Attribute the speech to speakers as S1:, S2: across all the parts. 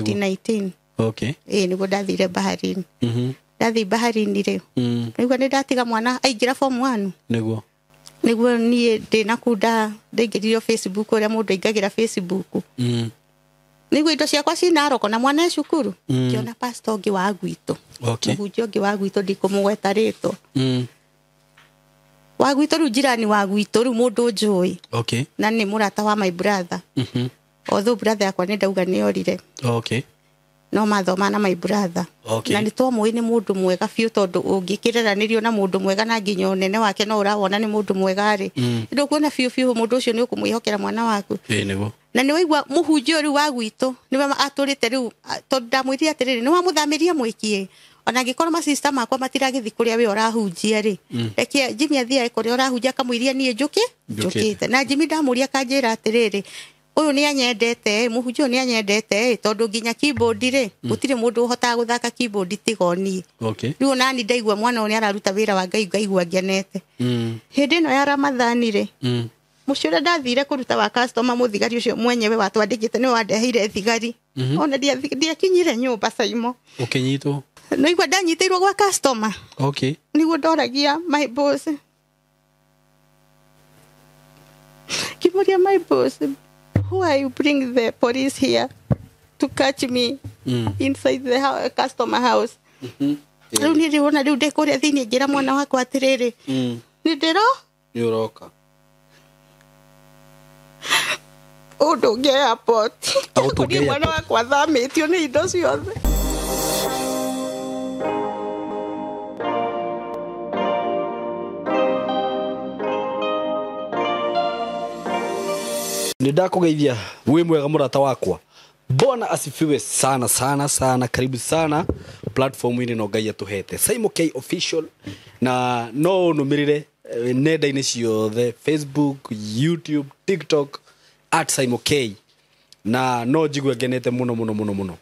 S1: 2019.
S2: Okay.
S1: Ĩĩ, nĩguo ndathire baharini. Ndathiĩ baharini rĩ, nĩguo nĩ ndatiga mwana aingĩra form 1.
S2: Nĩguo.
S1: Nĩguo niĩ ndĩna kuu ndaingĩririo Facebook, ũrĩa mũndũ aingagĩra Facebook. Nĩguo indo ciakwa cinaroko na mwana e cukuru. Ngĩona pastor ũngĩ wa gwitũ.
S2: Okay.
S1: Mũhunjia ũngĩ wa gwitũ, ndikũmũgweta rĩtwa. Wa gwitũ rĩu, jirani wa gwitũ rĩu, mũndũ njũĩ.
S2: Okay.
S1: Na nĩ mũrata wa my brother. Although brother yakwa nĩ ndauga nĩ orire.
S2: Okay.
S1: No mathoma na my brother.
S2: Okay.
S1: Na nĩ twamũĩ nĩ mũndũ mwega biũ, tondũ ũngĩkĩreranĩrio na mũndũ mwega na nginya ũnene wake no ũrawona nĩ mũndũ mwega rĩ, ndũkuona biũ biũ mũndũ ũcio nĩ ũkũmwĩhokera mwana waku.
S2: Ĩĩ, nĩguo.
S1: Na nĩ waigua mũhunjia ũyũ rĩu wa gwitũ nĩwe atũrĩte rĩu, tondũ ndamwĩrire atĩrĩrĩ, nĩ wamũthamĩria mwĩkie, ona angĩkorwo masista makwa matiragĩthiĩ kũrĩa we ũrahunjia rĩ, reke Jimmy athiage kũrĩa ũrahunjia, akamwĩria niĩ njũke
S2: Njũkĩte.
S1: njũkĩte. Na Jimmy ndamũria akanjĩra atĩrĩrĩ, ũyũ nĩ anyendete, mũhunjia ũyũ nĩ anyendete, tondũ nginya keyboard rĩ, gũtirĩ mũndũ ũhotaga gũthaka keyboard tiga o niĩ.
S2: Okay.
S1: Rĩu onani ndaigua mwana ũyũ nĩ araruta wĩra wa Ngai, ngaigua ngenete. Hĩndĩ ĩno ya Ramadhani rĩ, mũciĩ ũrĩa ndathire kũruta wa customer, mũthigari ũcio mwenyewe watwandĩkĩte nĩwe wandeheire thigari. Ona ndiakinyire nyũmba, Saimo.
S2: Ũkĩnyitwo.
S1: Naigua ndanyitĩirwo gwa customer.
S2: Okay.
S1: Nĩguo ndoragia my boss, ngĩmũria my boss, why you bring the police here to catch me inside the customer house? Rĩu niĩ ndĩrona rĩu ndĩ kũrĩa thĩinĩ, ngĩra mwana wakwa atĩrĩrĩ, nĩ ndĩro
S2: Nĩ ũroka.
S1: ũndũnge airport.
S2: Agũtũnge
S1: Kũrĩa mwana
S2: airport.
S1: wakwa athamĩtio nĩ indo ciothe.
S2: Nĩ ndakũgeithia, wĩ mwega mũrata wakwa? Bwana asifiwe sana sana sana. Karibu sana platform-inĩ ĩno Ngai atũhete, Simon K Official, na no ũnũmĩrĩre nenda-inĩ ciothe, Facebook, YouTube, TikTok, at Simon K, na no njigue ngenete mũno mũno mũno mũno.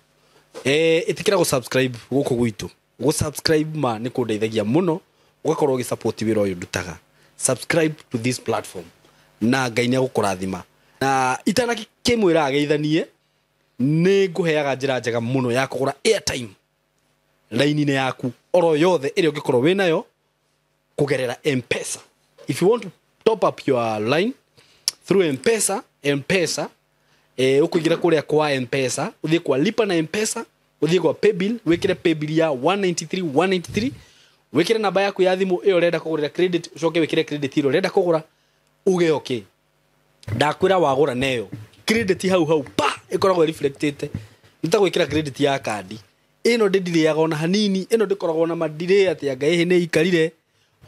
S2: Ĩtĩkĩra gũ-subscribe gũkũ gwitũ. Gũ-subscribe ma nĩ kũndeithagia mũno, ũgakorwo ũgĩsupport wĩra ũyũ ndutaga. Subscribe to this platform na Ngai nĩ agũkũrathima. Na itanakĩmwĩra ageithanie, nĩ ngũheaga njĩra njega mũno ya kũgũra airtime raini-inĩ yaku oro yothe ĩrĩa ũngĩkorwo wĩnayo kũgerera M-Pesa. If you want to top up your line through M-Pesa, M-Pesa, ũkũingĩra kũrĩa kwa M-Pesa, ũthiĩ kwa lipa na M-Pesa, ũthiĩ kwa paybill, wĩkĩre paybill ya 193 193, wĩkĩre namba yaku ya thimũ ĩyo ũrenda kũgũrĩra credit, ũcoke wĩkĩre credit ĩrĩa ũrenda kũgũra, uge okay. Ndakwĩra wagũra neyo credit hau hau pa ĩkoragwo reflectĩte, nĩ ta gwĩkĩra credit ya kandi ĩno ndĩndirĩaga ona hanini, ĩno ndĩkoragwo na madirĩ atĩ anga ĩhĩ nĩ ikarire.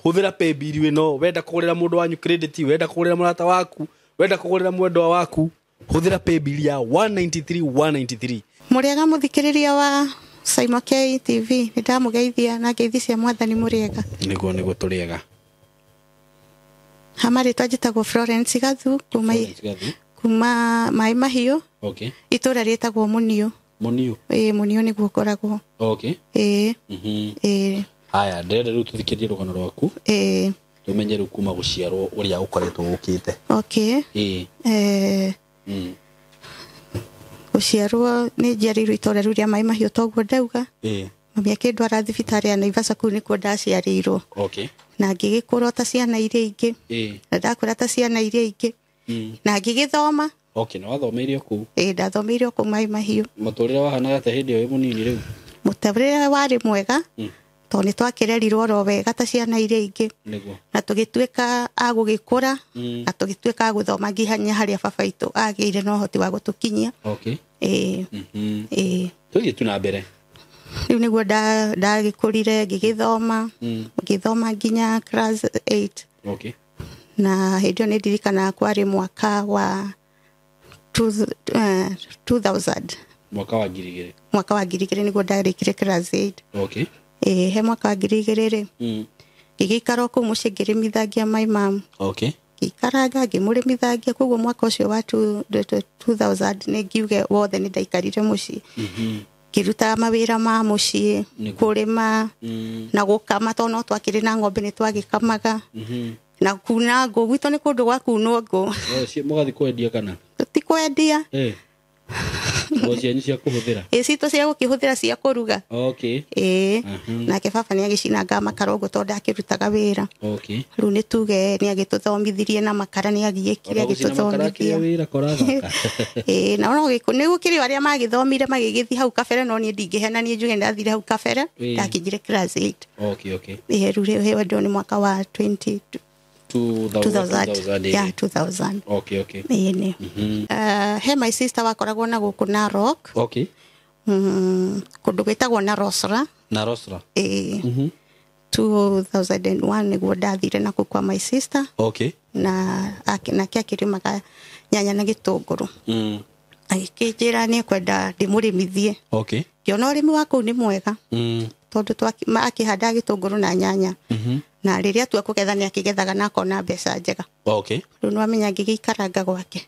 S2: Hũthĩra paybill ĩno, wenda kũgũrĩra mũndũ wanyu credit, wenda kũgũrĩra mũrata waku, wenda kũgũrĩra mwendwa waku, hũthĩra paybill ya 193 193.
S1: Mũrĩega mũthikĩrĩria wa Simon K TV, nĩ ndamũgeithia na ngeithi cia mwathani. Mũrĩega?
S2: Nĩguo, nĩguo, tũrĩega.
S1: Ha marĩtwa njĩtagwo Florence Gathu, kuma Maĩ Mahiũ.
S2: Okay.
S1: Itũra rĩtagwo Mũniũ.
S2: Mũniũ.
S1: Ĩĩ, Mũniũ nĩguo ngoragwo.
S2: Okay.
S1: Ĩĩ. Ĩĩ.
S2: Haya, ndĩrenda rĩu tũthikĩrie rũgano rwaku.
S1: Ĩĩ.
S2: Tũmenye rĩu kuma gũciarwo ũrĩa ũkoretwo ũkĩte.
S1: Okay.
S2: Ĩĩ.
S1: Gũciarwo nĩ njiarĩirwo itũra rĩu rĩa Maĩ Mahiũ, toguo ndauga.
S2: Ĩĩ.
S1: Mami akĩndwara thibitarĩ ya Naivasha, kũu nĩkuo ndaciarĩirwo.
S2: Okay.
S1: Na ngĩgĩkũra o ta ciana iria ingĩ.
S2: Ĩĩ.
S1: Na ndakũra ta ciana iria ingĩ, na ngĩgĩthoma.
S2: Okay, nĩ wathomeire o kũu?
S1: Ĩĩ, ndathomeire o kũu Maĩ Mahiũ.
S2: Mũtũrĩre wahanaga atĩa hĩndĩ ĩyo wĩ mũnini rĩu?
S1: Mũtũrĩre warĩ mwega, tondũ nĩ twakĩrerirwo oro wega ta ciana iria ingĩ.
S2: Nĩguo.
S1: Na tũgĩtuĩka a gũgĩkũra, na tũgĩtuĩka a gũthoma nginya harĩa baba witũ agĩire na ũhoti wa gũtũkinyia.
S2: Okay.
S1: Ĩĩ. Ĩĩ.
S2: Tũthiĩ tu na mbere.
S1: Rĩu nĩguo ndagĩkũrire, ngĩgĩthoma, ngĩthoma nginya class 8.
S2: Okay.
S1: Na hĩndĩ ĩyo nĩ ndirikanaga kwarĩ mwaka wa 2000.
S2: Mwaka wa 2000.
S1: Mwaka wa 2000 nĩguo ndarĩkire class 8.
S2: Okay.
S1: Ĩĩ, he mwaka wa 2000 rĩ, ngĩgĩikara o kũu mũciĩ ngĩrĩmithagia my mom.
S2: Okay.
S1: Ngĩikaranga ngĩmũrĩmithagia, koguo mwaka ũcio wa 2000 nĩ ngiuge wothe nĩ ndaikarire mũciĩ, ngĩrutaga mawĩra ma mũciĩ, kũrĩma na gũkama, tondũ no twakĩrĩ na ng'ombe, nĩ twagĩkamaga, na kuna ngũ. Gwitũ nĩ kũndũ gwa kunwo ngũ.
S2: Mũgathiĩ kwendia kana?
S1: Ti kwendia.
S2: Ngo cianyu cia kũhũthĩra.
S1: Ĩ citũ cia gũkĩhũthĩra cia kũruga.
S2: Okay.
S1: Ĩ nake baba nĩ agĩcinanga makara ũguo tondũ ndakĩrutaga wĩra.
S2: Okay.
S1: Rĩu nĩ tuge nĩ agĩtũthomithirie na makara nĩ agĩĩkire
S2: Ona gũcina makara
S1: agĩtũthomithia.
S2: kĩrĩa wĩra korathaka.
S1: Ĩ na no gĩkũ nĩ gũkĩrĩ o arĩa magĩthomire magĩgĩthiĩ hau kabere no niĩ ndingĩhena niĩ njuge ndathire hau kabere
S2: Ĩ.
S1: ndakinyire class 8.
S2: Okay, okay.
S1: Ĩ rĩu rĩu nĩ mwaka wa 20
S2: 2000.
S1: Yeah, 2000.
S2: Okay, okay.
S1: Ĩ nĩ. He my sister wakoragwo na gũkũ Narok.
S2: Okay.
S1: Kũndũ gwĩtagwo na Rosra.
S2: Na Rosra.
S1: Ĩ 2001 nĩguo ndathire na kũu kwa my sister.
S2: Okay.
S1: Na nake akĩrĩmaga nyanya na gĩtũngũrũ. Agĩkĩnjĩra nĩ ekwenda ndĩmũrĩmithie.
S2: Okay.
S1: Ngĩona ũrĩmi wa kũu nĩ mwega. Tondũ akĩhanda gĩtũngũrũ na nyanya. Na rĩrĩa atua kũgetha nĩ akĩgethaga na akona mbeca njega.
S2: Okay.
S1: Rĩu nĩwamenya ngĩgĩikaranga gwake.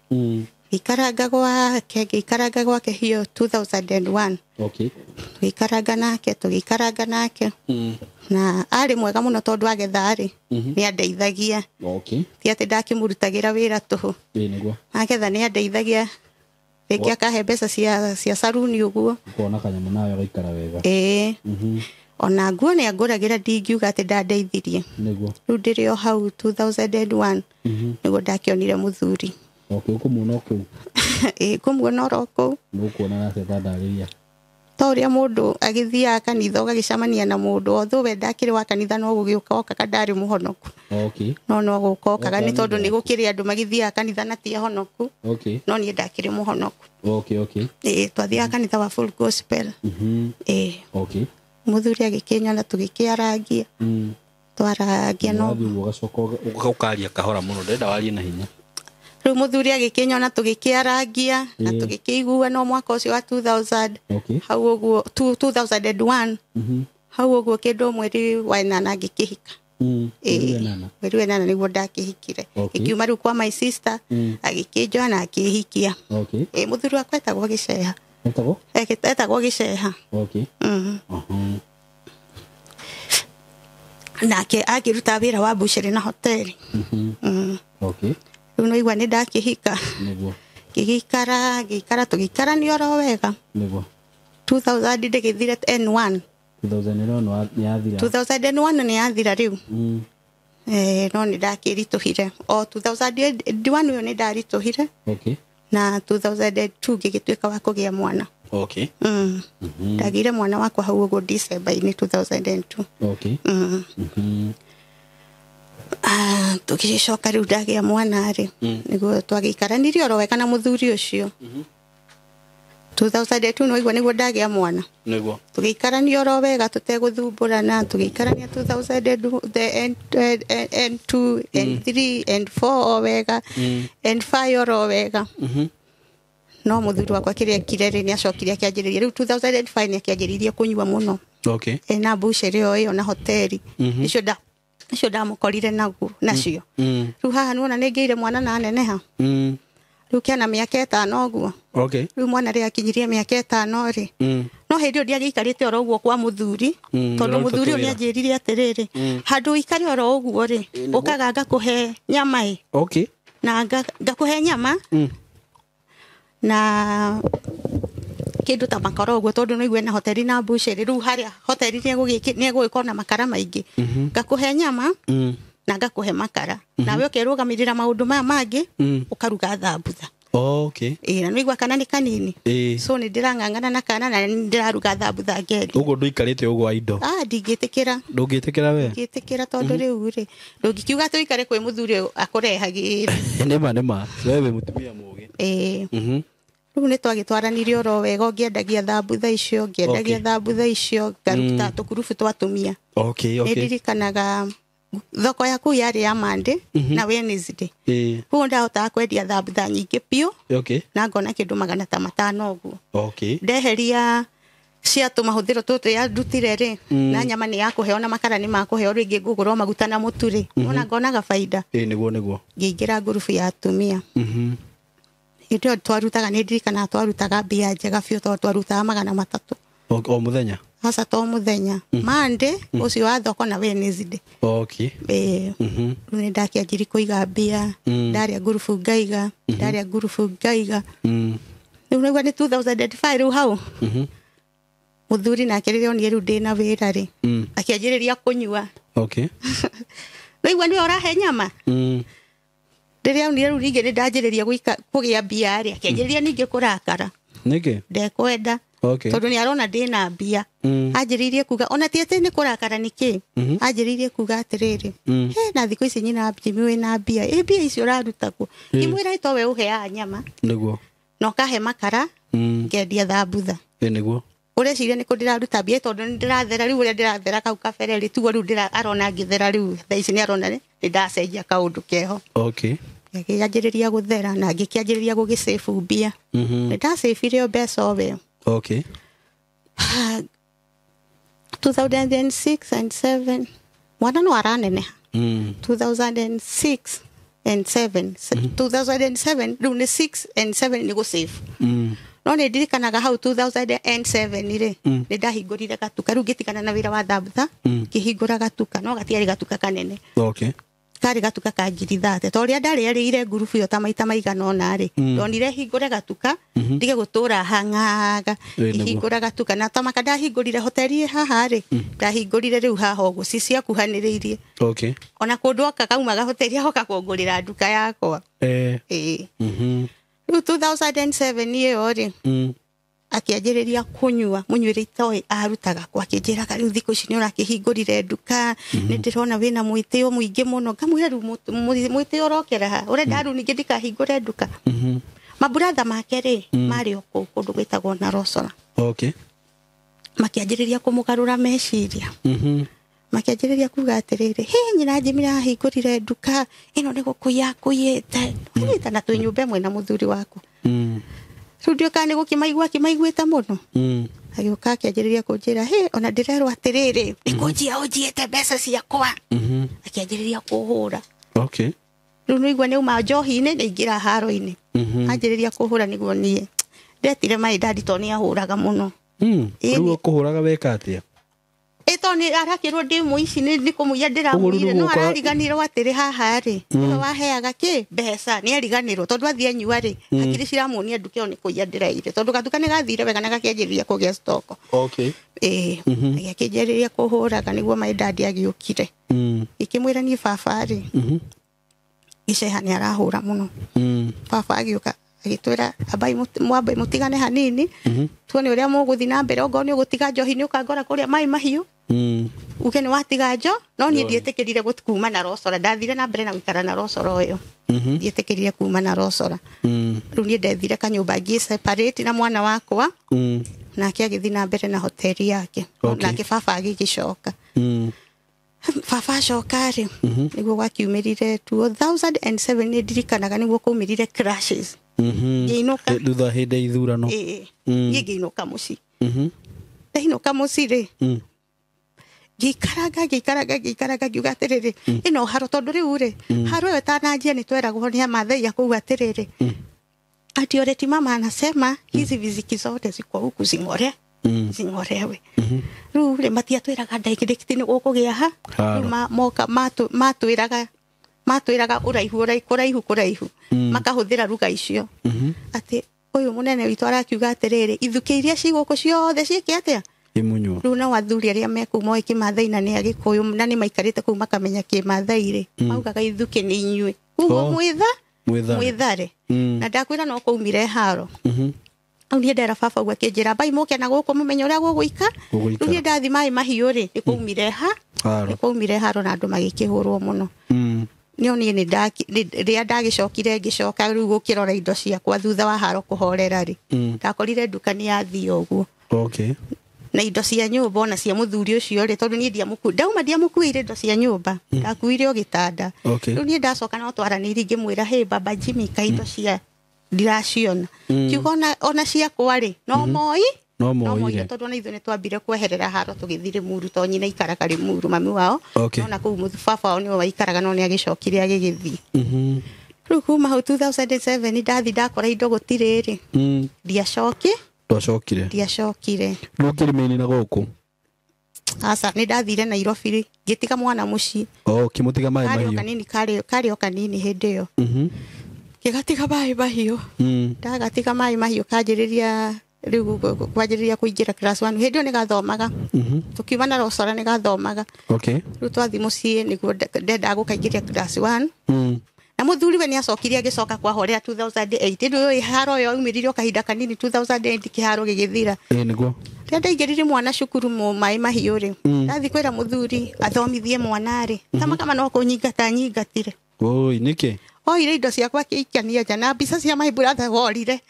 S1: Ngĩikaranga gwake hiyo 2001.
S2: Okay.
S1: Tũgĩikaranga nake. Na arĩ mwega mũno tondũ agetha rĩ nĩ andeithagia.
S2: Okay.
S1: Ti atĩ ndakĩmũrutagĩra wĩra tũhũ.
S2: Ĩ nĩguo.
S1: Agetha nĩ andeithagia. Rĩngĩ akahe mbeca cia saruni ũguo.
S2: Ũkona kanyamũ nawe gaikara wega.
S1: Ĩ. Ona nguo nĩ angũragĩra ndingiuga atĩ ndandeithirie.
S2: Nĩguo.
S1: Rĩu ndĩrĩ o hau 2001 nĩguo ndakĩonire mũthuri.
S2: Okay, ũkũmuona o kũu?
S1: Ĩ ngũmuona oro kũu.
S2: Nĩũkuona atĩa ta ndarĩria?
S1: Ta ũrĩa mũndũ agĩthiaga kanitha ũgagĩcemania na mũndũ although we ndakĩrĩ wa kanitha no gũgĩũka okaga ndarĩ mũhonoku.
S2: Okay.
S1: No gũka okaga nĩ tondũ nĩ gũkĩrĩ andũ magĩthiaga kanitha na ti ahonoku.
S2: Okay.
S1: No niĩ ndakĩrĩ mũhonoku.
S2: Okay, okay.
S1: Ĩ twathiaga kanitha wa Full Gospel.
S2: Ĩ. Okay.
S1: Mũthuri agĩkĩnyona tũgĩkĩarangia. Twarangia no.
S2: Wathiĩ ũguo ũgacoka ũkaria kahora mũno ndĩrenda warie na hinya.
S1: Rĩu mũthuri agĩkĩnyona tũgĩkĩarangia na tũgĩkĩigua no mwaka ũcio wa 2000.
S2: Okay.
S1: Hau ũguo 2001. Hau ũguo kĩndũ mweri wa ĩnana ngĩkĩhika. Mweri wa ĩnana nĩguo ndakĩhikire. Ngĩkiuma rĩu kwa my sister agĩkĩnjoa na akĩhikia.
S2: Okay.
S1: Ĩ mũthuri wakwa etagwo Gĩceha.
S2: Etagwo?
S1: Etagwo Gĩceha.
S2: Okay.
S1: Nake akĩruta wĩra wa bucĩrĩ na hoteli.
S2: Okay.
S1: Rĩu no igua nĩ ndakĩhika.
S2: Nĩguo.
S1: Ngĩgĩikara tũgĩikarania oro wega.
S2: Nĩguo.
S1: 2000 ndĩgĩthire N1.
S2: 2001 nĩ yathira.
S1: 2001 nĩ yathira rĩu. No nĩ ndakĩritũhire. O 2001 ũyũ nĩ ndaritũhire.
S2: Okay.
S1: Na 2002 ngĩgĩtuĩka wa kũgĩa mwana.
S2: Okay.
S1: Ndagĩire mwana wakwa hau ũguo December-inĩ 2002.
S2: Okay.
S1: Tũgĩcoka rĩu ndagĩa mwana rĩ nĩguo twagĩikaranirie oro wega na mũthuri ũcio. 2002 no igua nĩguo ndagĩa mwana.
S2: Nĩguo.
S1: Tũgĩikarania oro wega tũtegũthumbũrana tũgĩikarania 2002 and 2 and 3 and 4 o wega and 5 oro wega. No mũthuri wakwa kĩrĩa ekire rĩ nĩ acokire akĩanjĩrĩria rĩu 2005 nĩ akĩanjĩrĩirie kũnyua mũno.
S2: Okay.
S1: Ena bucĩrĩ o ĩyo na hoteli. Icio ndamũkorire naguo nacio. Rĩu haha nĩwona nĩ ngĩire mwana na aneneha. Rĩu kĩana mĩaka 5 ũguo.
S2: Okay.
S1: Rĩu mwana rĩ akinyirie mĩaka 5 rĩ. No hĩndĩ ĩyo ndiagĩikarĩte oro ũguo kwa mũthuri tondũ mũthuri ũyũ nĩanjĩrire atĩrĩrĩ handũ ũikare oro ũguo rĩ ũkaga ngakũhe nyama ĩ.
S2: Okay.
S1: Na ngakũhe nyama na kĩndũ ta makara ũguo tondũ no igue na hoteli na bucĩrĩ rĩu harĩa hoteli nĩ egũgĩkorwo na makara maingĩ. Ngakũhe nyama na ngakũhe makara nawe ũkerũgamĩrĩra maũndũ maya mangĩ ũkaruga thambutha.
S2: Okay.
S1: Ĩ na nĩigua kana nĩ kanini. So nĩ ndĩrang'ang'ana na kana na nĩ ndĩraruga thambutha ngendia.
S2: Ũguo ndũikarĩte ũguo wa indo?
S1: Ndingĩtĩkĩra.
S2: Ndũngĩtĩkĩra we?
S1: Ndingĩtĩkĩra tondũ rĩu rĩ ndũngĩkiuga atĩ ũikare kwĩ mũthuri ũyũ akũrehagĩra.
S2: Nĩma we wĩ mũtumia mũũgĩ.
S1: Ĩ. Rĩu nĩ twagĩtwaranire oro wega ngĩendagia thambutha icio ngĩendagia thambutha icio ngaruta tũkurubu twa atumia.
S2: Okay, okay.
S1: Nĩ ndirikanaga thoko ya kũu yarĩ ya Monday na Wednesday. Koguo ndahotaga kwendia thambutha nyingĩ biũ.
S2: Okay.
S1: Na ngona kĩndũ 500 ũguo.
S2: Okay.
S1: Ndeheria cia tũmahũthĩro tũtũ ya ndutire rĩ na nyama nĩ yakũheo na makara nĩ makũheo rĩngĩ ngũgũrwo maguta na mũtu rĩ ona ngonaga baida.
S2: Ĩ nĩguo.
S1: Ngĩingĩra ngurubu ya atumia. Hĩndĩ ĩyo twarutaga nĩ ndirikanaga twarutaga mbia njega biũ tondũ twarutaga 300.
S2: O mũthenya?
S1: Aca to mũthenya. Monday ũcio wa thoko na Wednesday.
S2: Okay.
S1: Rĩu nĩ ndakĩanjirie kũiga mbia ndarĩa ngurubu ngaiga ndarĩa ngurubu ngaiga. Rĩu naigua nĩ 2005 rĩu hau. Mũthuri nake rĩrĩa onire rĩu ndĩna wĩra rĩ, akĩanjĩrĩria kũnyua.
S2: Okay.
S1: Naigua nĩwe ũrahe nyama. Rĩrĩa onire rĩu ningĩ nĩ ndanjĩrĩria kũgĩa mbia rĩ, akĩanjĩrĩria ningĩ kũrakara.
S2: Nĩkĩ?
S1: Ndekwenda.
S2: Okay.
S1: Tondũ nĩ arona ndĩna mbia. Anjĩrĩirie kuga ona ti atĩ nĩ kũrakara nĩkĩ, anjĩrĩirie kuga atĩrĩrĩ, he na thikũ ici nyina Jimmy wĩna mbia, ĩ mbia icio ũraruta kũ? Ngĩmwĩra to we ũheaga nyama
S2: Nĩguo.
S1: na ũkahe makara, ngendia thambutha.
S2: Ĩ nĩguo.
S1: Ũreciria nĩ kũ ndĩraruta mbia tondũ nĩ ndĩrathera rĩu ũrĩa ndĩrathera kau kabere rĩ, tiguo rĩu arona ngĩthera rĩu thaa ici nĩ arona nĩ ndacenjia kaũndũ keho.
S2: Okay.
S1: Ngĩanjĩrĩria gũthera na ngĩkĩanjĩrĩria gũgĩcĩbu mbia. Nĩ ndacĩbire o mbeca o we.
S2: Okay.
S1: 2006 and 7 mwana no araneneha. 2006 and 7 2007 rĩu nĩ 6 and 7 nĩ gũsave. No nĩ ndirikanaga hau 2007 rĩ, nĩ ndahingũrire gatuka rĩu ngĩtigana na wĩra wa thambutha, ngĩhingũra gatuka, no gatiarĩ gatuka kanene.
S2: Okay.
S1: Karĩ gatuka ka ngiri 30 to ũrĩa ndarĩarĩire ngurubu ĩyo ta maita maigana ũna rĩ, ndonire hingũre gatuka ndige gũtũra hang'aga. Ngĩhingũra gatuka na tamaka ndahingũrire hoteli haha rĩ, ndahingũrire rĩu haha ũguo ciakuhanĩrĩirie.
S2: Okay.
S1: Ona kũndũ oka kaumaga hoteli agoka kũngũrĩra nduka yakwa. Ĩĩ. Rĩu 2007 ĩyo rĩ, akĩanjĩrĩria kũnyua mũnyuĩre itoĩ arutaga kwa, akĩnjĩraga rĩu thikũ ici nĩ ũrakĩhingũrire nduka, nĩ ndĩrona wĩna mwĩtĩo mũingĩ mũno. Ngamwĩra rĩu mwĩtĩo ũrokera ha, ũrenda rĩu ningĩ ndikahingũre nduka. Maburatha make rĩ, marĩ o kũu kũndũ gwĩtagwo Narosora.
S2: Okay.
S1: Makĩanjĩrĩria kũmũgarũra meciria. Makĩanjĩrĩria kuga atĩrĩrĩ, he nyina Jimmy ahingũrire nduka ĩno nĩ gũkũiya akũiyĩte. Ũnyita na twĩ nyũmba ĩmwe na mũthuri waku. Rĩu ndiũĩ kana nĩ gũkĩmaigua akĩmaiguĩte mũno. Agĩũka akĩanjĩrĩria kũnjĩra, he ona ndĩrerwo atĩrĩrĩ, nĩ kũnjia ũnjiĩte mbeca ciakwa. Akĩanjĩrĩria kũhũra.
S2: Okay.
S1: Rĩu nĩigua nĩ uma njohi-inĩ nĩ ingĩra haro-inĩ. Anjĩrĩria kũhũra nĩguo niĩ ndetire maĩ ndadi tondũ nĩ ahũraga mũno.
S2: Rĩu akũhũraga weka atĩa?
S1: Ĩto nĩ arakĩrwo ndĩ mũici nĩ kũmũiya ndĩramũiyire, no arariganĩrwo atĩrĩ haha rĩ, nĩwe waheaga kĩ mbeca, nĩ ariganĩrwo tondũ athiĩ anyua rĩ, hakiri ciramuonia nduka ĩyo nĩ kũiya ndĩraire tondũ gatuka nĩ gathire wega na gakĩanjĩrĩria kũgĩa stock.
S2: Okay.
S1: Ĩĩ, agĩkĩanjĩrĩria kũhũraga nĩguo maĩ ndadi agĩũkire. Ngĩkĩmwĩra niĩ baba rĩ, Gĩceha nĩ arahũra mũno. Baba agĩũka agĩtwĩra ambai mwambe mũtigane hanini, tuone ũrĩa mũgũthiĩ na mbere, ongorwo nĩ ũgũtiga njohi nĩ ũkangora kũrĩa maĩ mahiũ. Uge nĩ watiga njo, no niĩ ndietĩkĩrire kuma na Rosora, ndathire na mbere na gũikara na Rosora ũyũ. Ndietĩkĩrire kuma na Rosora. Rĩu niĩ ndethire kanyũmba ngĩ separate na mwana wakwa, nake agĩthiĩ na mbere na hoteli yake. Nake baba agĩgĩcoka. Baba acoka rĩ, nĩguo gwakiumĩrire 2007 nĩ ndirikanaga nĩguo kwaumĩrire crashes. Ngĩinũka
S2: thutha hĩndĩ ya ithurano.
S1: Ĩĩ. Niĩ ngĩinũka mũciĩ. Ndainũka mũciĩ rĩ, ngĩikaranga ngiuga atĩrĩrĩ, ĩno haro tondũ rĩu rĩ, haro ĩyo ĩtananjia nĩ tweragwo nĩ amathai a kũu atĩrĩrĩ, ati oreti mama anasema hizi viziki zote ziko huku zing'ore, zing'orewe. Rĩu rĩ, matiatwĩraga direct nĩ gũkũgĩa ha. Rĩu moka matwĩraga ũraihu kũraihu kũraihu, makahũthĩra ruga icio. Atĩ ũyũ mũnene witũ arakiuga atĩrĩrĩ, ithukĩ iria ci gũkũ ciothe ciĩke atĩa?
S2: Imunywo.
S1: Rĩu nao athuri arĩa me kũu moĩ kĩmathai na nĩ Agĩkũyũ na nĩ maikarĩte kũu makamenya kĩmathai rĩ, maugaga ithukĩ nĩ inyuĩ. Koguo mwĩthare. Na ndakwĩra no kwaumire haro. Hau niĩ ndera baba ũguo akĩnjĩra mbai mũke na gũkũ mũmenye ũrĩa gũgũika. Rĩu niĩ ndathi maĩ mahiũ rĩ, nĩ kwaumire ha? Nĩ kwaumire haro na andũ magĩkĩhũrwo mũno. Nĩ niĩ nĩ rĩrĩa ndagĩcokire ngĩcoka rĩu gũkĩrora indo ciakwa thutha wa haro kũhorera rĩ, ndakorire nduka nĩ yathiĩ ũguo.
S2: Okay.
S1: Na indo cia nyũmba ona cia mũthuri ũcio rĩ, tondũ niĩ ndauma ndiamũkuĩire indo cia nyũmba, ndakuire o gĩtanda. Rĩu niĩ ndacoka no twaranĩirie ngĩmwĩra, hey baba Jimmy, ka indo cia ndiraciona. Kiuga ona ciakwa rĩ, no moi,
S2: no moire,
S1: tondũ ona ithuĩ nĩ twambire kweherera haro tũgĩthiĩ Rĩmuru, tondũ nyina aikaraga Rĩmuru mami wao. No na kũu baba wao nĩwe waikaraga, no nĩ agĩcokire agĩgĩthiĩ. Rĩu kuma hau 2007 ndathi ndakora indo gũtirĩ rĩ,
S2: ndiacokire.
S1: Ndiacokire.
S2: Rĩu kĩrĩma-inĩ na gũkũ?
S1: Aca, nĩ ndathire Nairobi rĩ, ngĩtiga mwana mũciĩ.
S2: Oh, ũkĩmũtiga maĩ mahiũ.
S1: Karĩ o kanini hĩndĩ ĩyo. Ngĩgatiga maĩ mahiũ. Ndagatiga maĩ mahiũ kanjĩrĩria rĩu kwanjĩrĩria kũingĩra class 1. Hĩndĩ ĩyo nĩgathomaga. Tũkiuma na Rosora nĩgathomaga.
S2: Okay.
S1: Rĩu twathiĩ mũciĩ nĩguo ndendaga gũkaingĩria class 1. Na mũthuri we nĩacokire agĩcoka kwahorera 2008. Hĩndĩ ĩyo haro ĩyo yaumĩrire o kahinda kanini 2008 kĩharo gĩgĩthira.
S2: Ĩĩ nĩguo.
S1: Rĩrĩa ndaingĩrire mwana cukuru maĩ mahiũ rĩ, ndathiĩ kwĩra mũthuri athomithie mwana rĩ, tama kama no kũnyingata nyingatire.
S2: Oi nĩkĩ?
S1: Oire indo ciakwa akĩikania nja na mbica cia my brother worire.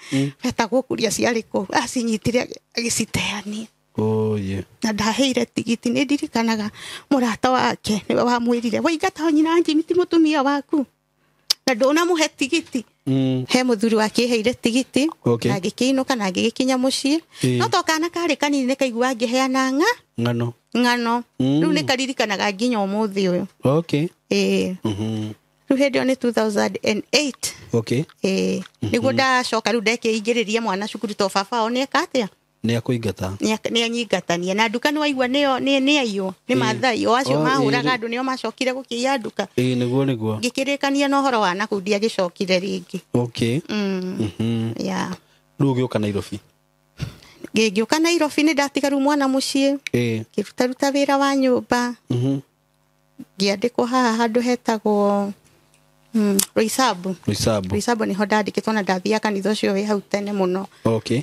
S1: Etagwo kuria ciarĩ kũ, acinyitire agĩciteania.
S2: Oye.
S1: Na ndaheire tigiti nĩ ndirikanaga mũrata wake nĩwe wamwĩrire waingata nyina Jimmy ti mũtumia waku na ndũnamũhe tigiti. He mũthuri wakĩheire tigiti.
S2: Okay.
S1: Na ngĩkĩinũka na ngĩgĩkinya mũciĩ. No to kana karĩ kanini nĩ kaigua ngĩheana
S2: ng'ano.
S1: Ng'ano. Rĩu nĩ karirikanaga nginya ũmũthĩ ũyũ.
S2: Okay.
S1: Ĩĩ. Rĩu hĩndĩ ĩyo nĩ 2008.
S2: Okay.
S1: Ĩĩ. Nĩguo ndacoka rĩu ndekĩingĩrĩria mwana cukuru to baba wao nĩeka atĩa?
S2: Nĩ akũingata.
S1: Nĩ anyingatania na nduka nĩ waigua nĩyo nĩ aiywo nĩ Maathai o acio mahũraga andũ nĩo macokire gũkĩiya nduka.
S2: Ĩĩ nĩguo nĩguo.
S1: Ngĩkĩrĩkania na ũhoro wa nakũu ndiagĩcokire rĩngĩ.
S2: Okay.
S1: Yeah.
S2: Rĩu ũgĩũka Nairobi.
S1: Ngĩũka Nairobi nĩ ndatiga rĩu mwana mũciĩ. Ngĩrutaruta wĩra wa nyũmba. Ngĩandĩkwo haha handũ hetagwo Roysambu.
S2: Roysambu.
S1: Roysambu nĩho ndandĩkĩtwo na ndathiaga kanitha ũcio wĩ hau tene mũno.
S2: Okay.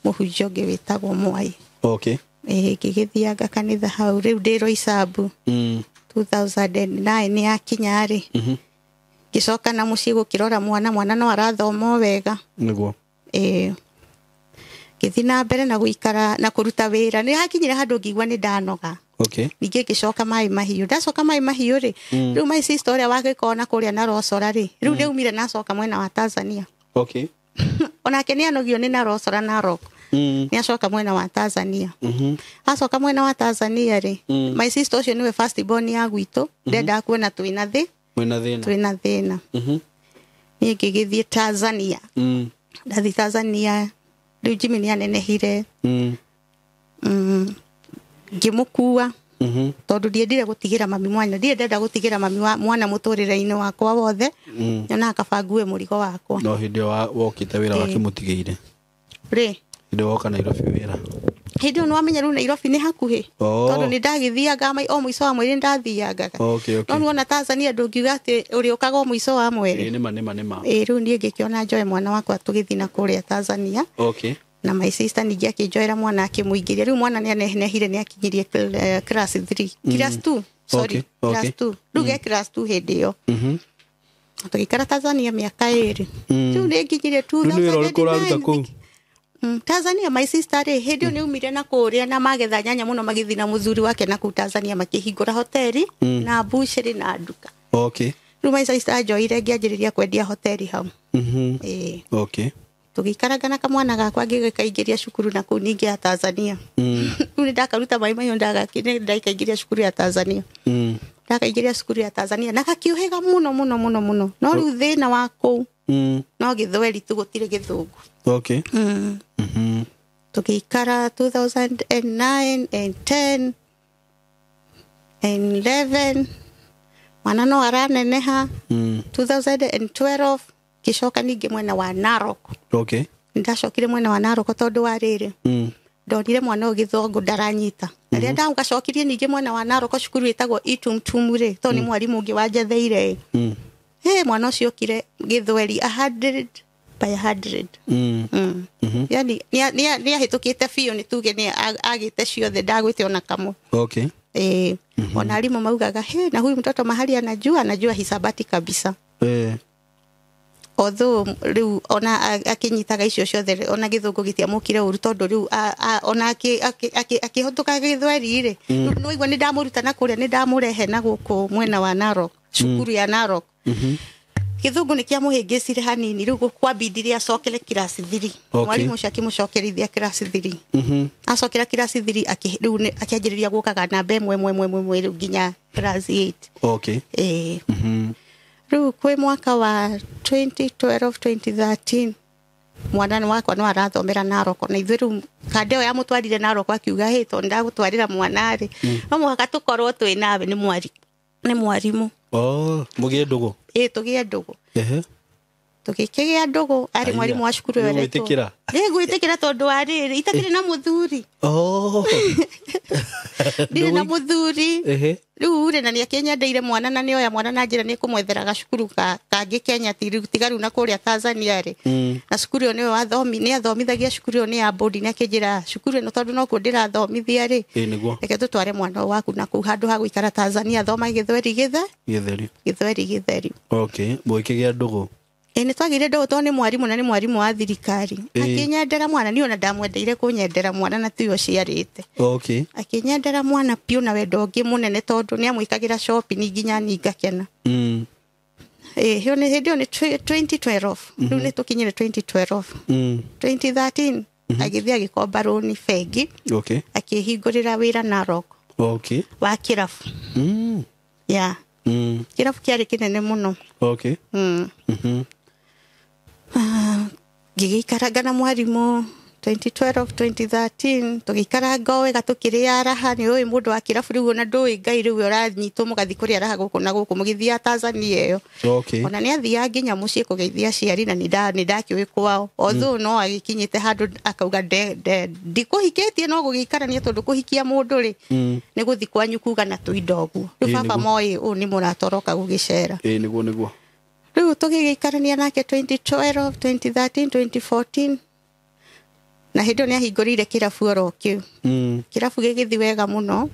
S1: Mũhunjia ũngĩ wĩtagwo Mwai.
S2: Okay.
S1: Ngĩgĩthianga kanitha hau rĩu ndĩ Roysambu. 2009 nĩ yakinya rĩ. Ngĩcoka na mũciĩ gũkĩrora mwana, mwana no arathoma o wega.
S2: Nĩguo.
S1: Ngĩthiĩ na mbere na gũikara na kũruta wĩra. Nĩ hakinyire handũ ngĩigua nĩ ndanoga.
S2: Okay.
S1: Ningĩ ngĩcoka maĩ mahiũ. Ndacoka maĩ mahiũ rĩ, rĩu my sister ũrĩa wagĩkorwo na kũrĩa na Rosora rĩ, rĩu nĩaumire na acoka mwena wa Tanzania.
S2: Okay.
S1: Onake nĩanogio nĩ na Rosora na Narok. Nĩacoka mwena wa Tanzania. Acoka mwena wa Tanzania rĩ, my sister ũcio nĩwe first born ya gwitũ, ndendaga kuona twĩna thĩ.
S2: Mwĩna thĩna.
S1: Twĩna thĩna. Niĩ ngĩgĩthiĩ Tanzania. Ndathiĩ Tanzania, rĩu Jimmy nĩanenehire. Ngĩmũkua tondũ ndiendire gũtigĩra mami mwana, ndirĩ ndenda gũtigĩra mami wa mwana mũtũrĩre-inĩ wakwa wothe. Nyonaga kaba ngue mũrigo wakwa.
S2: No hĩndĩ ĩyo wokĩte wĩra wakĩmũtigĩire.
S1: Rĩ?
S2: Hĩndĩ ĩyo woka Nairobi wĩra.
S1: Hĩndĩ ĩyo nĩwamenya rĩu Nairobi nĩ hakuhĩ. Tondũ nĩ ndagĩthianga o mũico wa mweri ndathiangaga.
S2: Okay, okay.
S1: No nĩwona Tanzania ndũngiuga atĩ ũrĩũkaga o mũico wa mweri.
S2: Ĩĩ nĩma nĩma nĩma.
S1: Ĩĩ rĩu niĩ ngĩkĩona njoe mwana wakwa tũgĩthiĩ na kũrĩa Tanzania.
S2: Okay.
S1: Na my sister ningĩ akĩnjoera mwana akĩmũingĩria. Rĩu mwana nĩanenehire nĩakinyirie class 3. Class 2. Sorry.
S2: Okay.
S1: Class 2. Rĩu ge class 2 hĩndĩ ĩyo. Tũgĩikara Tanzania mĩaka ĩĩrĩ. Rĩu nĩnginyire
S2: Rĩu nĩ wĩra ũrĩkũ ũraruta kũu?
S1: Tanzania my sister rĩ, hĩndĩ ĩyo nĩaumire na kũrĩa na magetha nyanya mũno magĩthiĩ na mũthuri wake na kũu Tanzania makĩhingũra hoteli na busheri na nduka.
S2: Okay.
S1: Rĩu my sister anjoire ngĩanjĩrĩria kwendia hoteli hau. Ĩĩ.
S2: Okay.
S1: Tũgĩikaranga na kamwana gakwa ngĩgĩkaingĩria cukuru na kũu ningĩ ya Tanzania. Rĩu nĩ ndakaruta maĩ mahiũ ndakaingĩria cukuru ya Tanzania. Ndakaingĩria cukuru ya Tanzania na gakĩũhĩga mũno mũno mũno mũno. No rĩu thĩna wa kũu no gĩthweri tu gũtirĩ gĩthũngũ.
S2: Okay.
S1: Tũgĩikara 2009 and 10 and 11 mwana no araneneha. 2012 ngĩcoka ningĩ mwena wa Narok.
S2: Okay.
S1: Ndacokire mwena wa Narok tondũ wa rĩrĩ. Ndonire mwana ũyũ gĩthũngũ ndaranyita. Na rĩrĩa ndagacokirie ningĩ mwena wa Narok cukuru ĩtagwo Itumtumu rĩ, tondũ nĩ mwarimũ ũngĩ wanjetheire. Mwana ũcio okire gĩthweri 100 by 100. Yani nĩahĩtũkĩte biũ nĩ tuge nĩ agĩte ciothe ndagwĩte ona kamwe.
S2: Okay.
S1: Ona arimũ maugaga he na huyu mtoto mahali anajua hisabati kabisa. Although rĩu ona akĩnyitaga icio ciothe ona gĩthũngũ gĩtiamũkire ũru tondũ rĩu ona akĩhũtũka gĩthweri rĩ, rĩu nĩwaigua nĩ ndamũruta na kũrĩa nĩ ndamũrehe na gũkũ mwena wa Narok, cukuru ya Narok. Gĩthũngũ nĩ kĩamũhĩngĩcire hanini rĩu kwambindire acokere class 3. Mwarimũ ũcio akĩmũcokerithia class 3. Acokera class 3 rĩu akĩanjĩrĩria gũkaga namba ĩmwe ĩmwe ĩmwe ĩmwe rĩu nginya class 8.
S2: Okay.
S1: Rĩu kwĩ mwaka wa 2012 2013 mwana wakwa no arathomera Narok na ithuĩ rĩu kande ĩyo yamũtwarire Narok akiuga hĩ tondũ ndagũtwarĩra mwana rĩ no mũhaka tũkorwo twĩ nawe nĩ mwarimũ.
S2: Oh, mũgĩe ndũgũ.
S1: Ĩĩ tũgĩe ndũgũ. Tũgĩkĩgĩa ndũgũ arĩ mwarimũ wa cukuru ĩyo.
S2: Nĩgwĩtĩkĩra?
S1: Nĩngwĩtĩkĩra tondũ wa rĩrĩ itakĩrĩ na mũthuri.
S2: Oh.
S1: Ndirĩ na mũthuri.
S2: Ehe.
S1: Rĩu rĩ na nĩakĩnyendeire mwana na nĩoya mwana na njĩra nĩkũmwethera gacukuru kangĩ Kenya tiga rĩu na kũrĩa Tanzania rĩ. Na cukuru ĩyo nĩyo nĩathomithagia cukuru ĩyo nĩ ya bodi nĩakĩnjĩra cukuru ĩno tondũ nokuo ndĩrathomithia rĩ.
S2: Ĩĩ nĩguo.
S1: Reke tũtware mwana ũyũ waku na kũu handũ ha gũikara Tanzania thoma gĩthweri
S2: Gĩtheri.
S1: gĩthweri gĩtheri.
S2: Okay, mũgĩkĩgĩa ndũgũ.
S1: Ĩĩ nĩtwagĩire ndũgũ tondũ nĩ mwarimũ na nĩ mwarimũ wa thirikari.
S2: Ĩĩ.
S1: Akĩnyendera mwana niĩ ona ndamwendeire kũnyendera mwana na tiwe ũciarĩte.
S2: Okay.
S1: Akĩnyendera mwana piũ na wendo ũngĩ mũnene tondũ nĩamwĩkagĩra shopping nginya niĩ ngakena.
S2: Mm.
S1: Ĩĩ ĩyo nĩ hĩndĩ ĩyo nĩ 2012. Rĩu nĩtũkinyire 2012. 2013 agĩthiĩ agĩkomba rũni bengi.
S2: Okay.
S1: Akĩhingũrĩra wĩra Narok.
S2: Okay.
S1: Wa kĩrabu. Yeah. Kĩrabu kĩarĩ kĩnene mũno.
S2: Okay.
S1: Ngĩgĩikaranga na mwarimũ 2012 2013 tũgĩikaranga o wega tũkĩrĩa raha nĩ ũĩ mũndũ wa kĩrabu rĩu ona ndũĩ Ngai rĩu ũranyitwo mũgathiĩ kũrĩa raha gũkũ na gũkũ mũgĩthiaga Tanzania ĩyo.
S2: Okay.
S1: Ona nĩ athiaga nginya mũciĩ kũgeithia aciari na nĩndakĩũĩ kwao although no agĩkinyĩte handũ akauga ndikũhikĩtie no gũgĩikarania tondũ kũhikia mũndũ rĩ nĩ gũthiĩ kwanyu kuga na tũindo ũguo rĩu baba moĩ ũũ nĩ mũratoroka gũgĩcera.
S2: Ĩĩ nĩguo nĩguo.
S1: Rĩu tũgĩgĩikarania nake 2012 2013 2014 na hĩndĩ ĩyo nĩahingũrĩire kĩrabu oro kĩu. Kĩrabu gĩgĩthiĩ wega mũno.